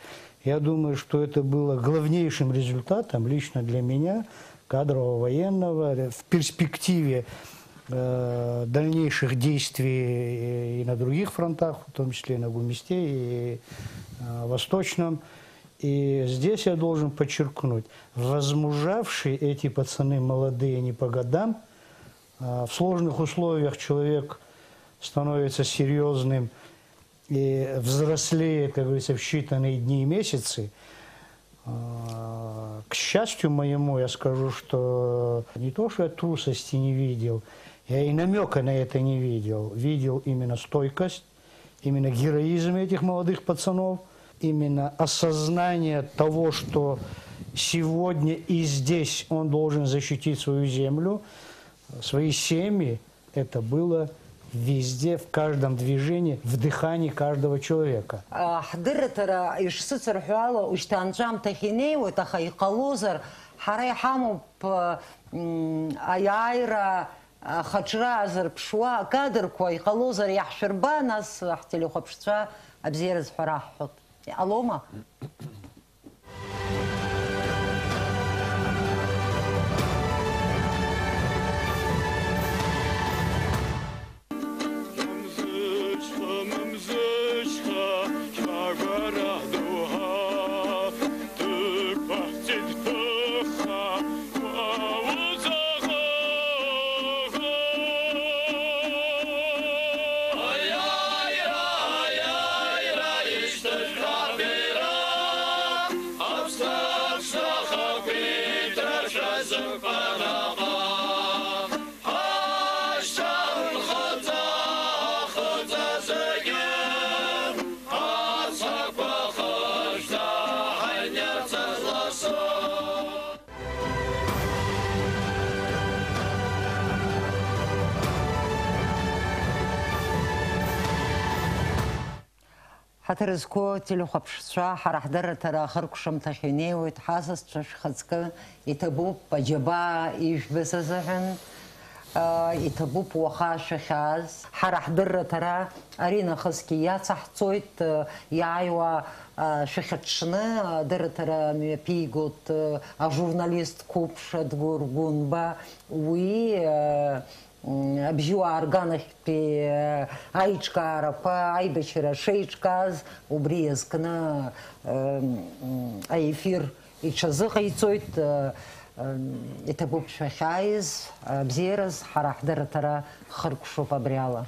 Я думаю, что это было главнейшим результатом лично для меня, кадрового военного, в перспективе, э, дальнейших действий и на других фронтах, в том числе и на Гумисте, и, э, Восточном. И здесь я должен подчеркнуть, возмужавшие эти пацаны, молодые, не по годам, а, в сложных условиях человек становится серьёзным и взрослеет, как говорится, в считанные дни и месяцы. А, К счастью моему, я скажу, что не то, что я трусости не видел, я и намека на это не видел. Видел именно стойкость, именно героизм этих молодых пацанов, именно осознание того, что сегодня и здесь он должен защитить свою землю, свои семьи. Это было везде, в каждом движении, в дыхании каждого человека. Ҳдырраҭара ишсыцырҳәо ала, ушьҭа анҵәамҭахь инеиуеит, аха иҟалозар, ҳара иҳамоуп, м, аиааира, ахаҿра азырԥшуа акадрқәа, иҟалозар иаҳшәырба, нас ҳтелехәаԥшцәа абзиара зҳәара ҳҳәоит. Иҟалома? Ҳаҭыр зқәу телехәаԥшцәа, ҳара ҳдырраҭара ахыркәшамҭахь инеиуеит, ҳасасцәа шәхаҵкы, иҭабуп, аџьабаа ижәбаз азыҳәан, аа, иҭабуп уаха шәахьааз. Ҳара ҳдырраҭара аринахысгьы иацаҳҵоит, аа, иааиуа, аа, шәахьаҽны, адырраҭара мҩаԥигоит, аа, ажурналист қәыԥш Адгәыр Гәынба, уи, аа, М, абжьыуаа рганахьтәи, э, аиҿкаарақәа, аибашьра шеиҿкааз, убри иазкны, э, м, аефир иҽазыҟаиҵоит, э, э, иҭабуп шәахьааиз, абзиараз, ҳара ҳдырраҭара хыркәшоуп абри ала.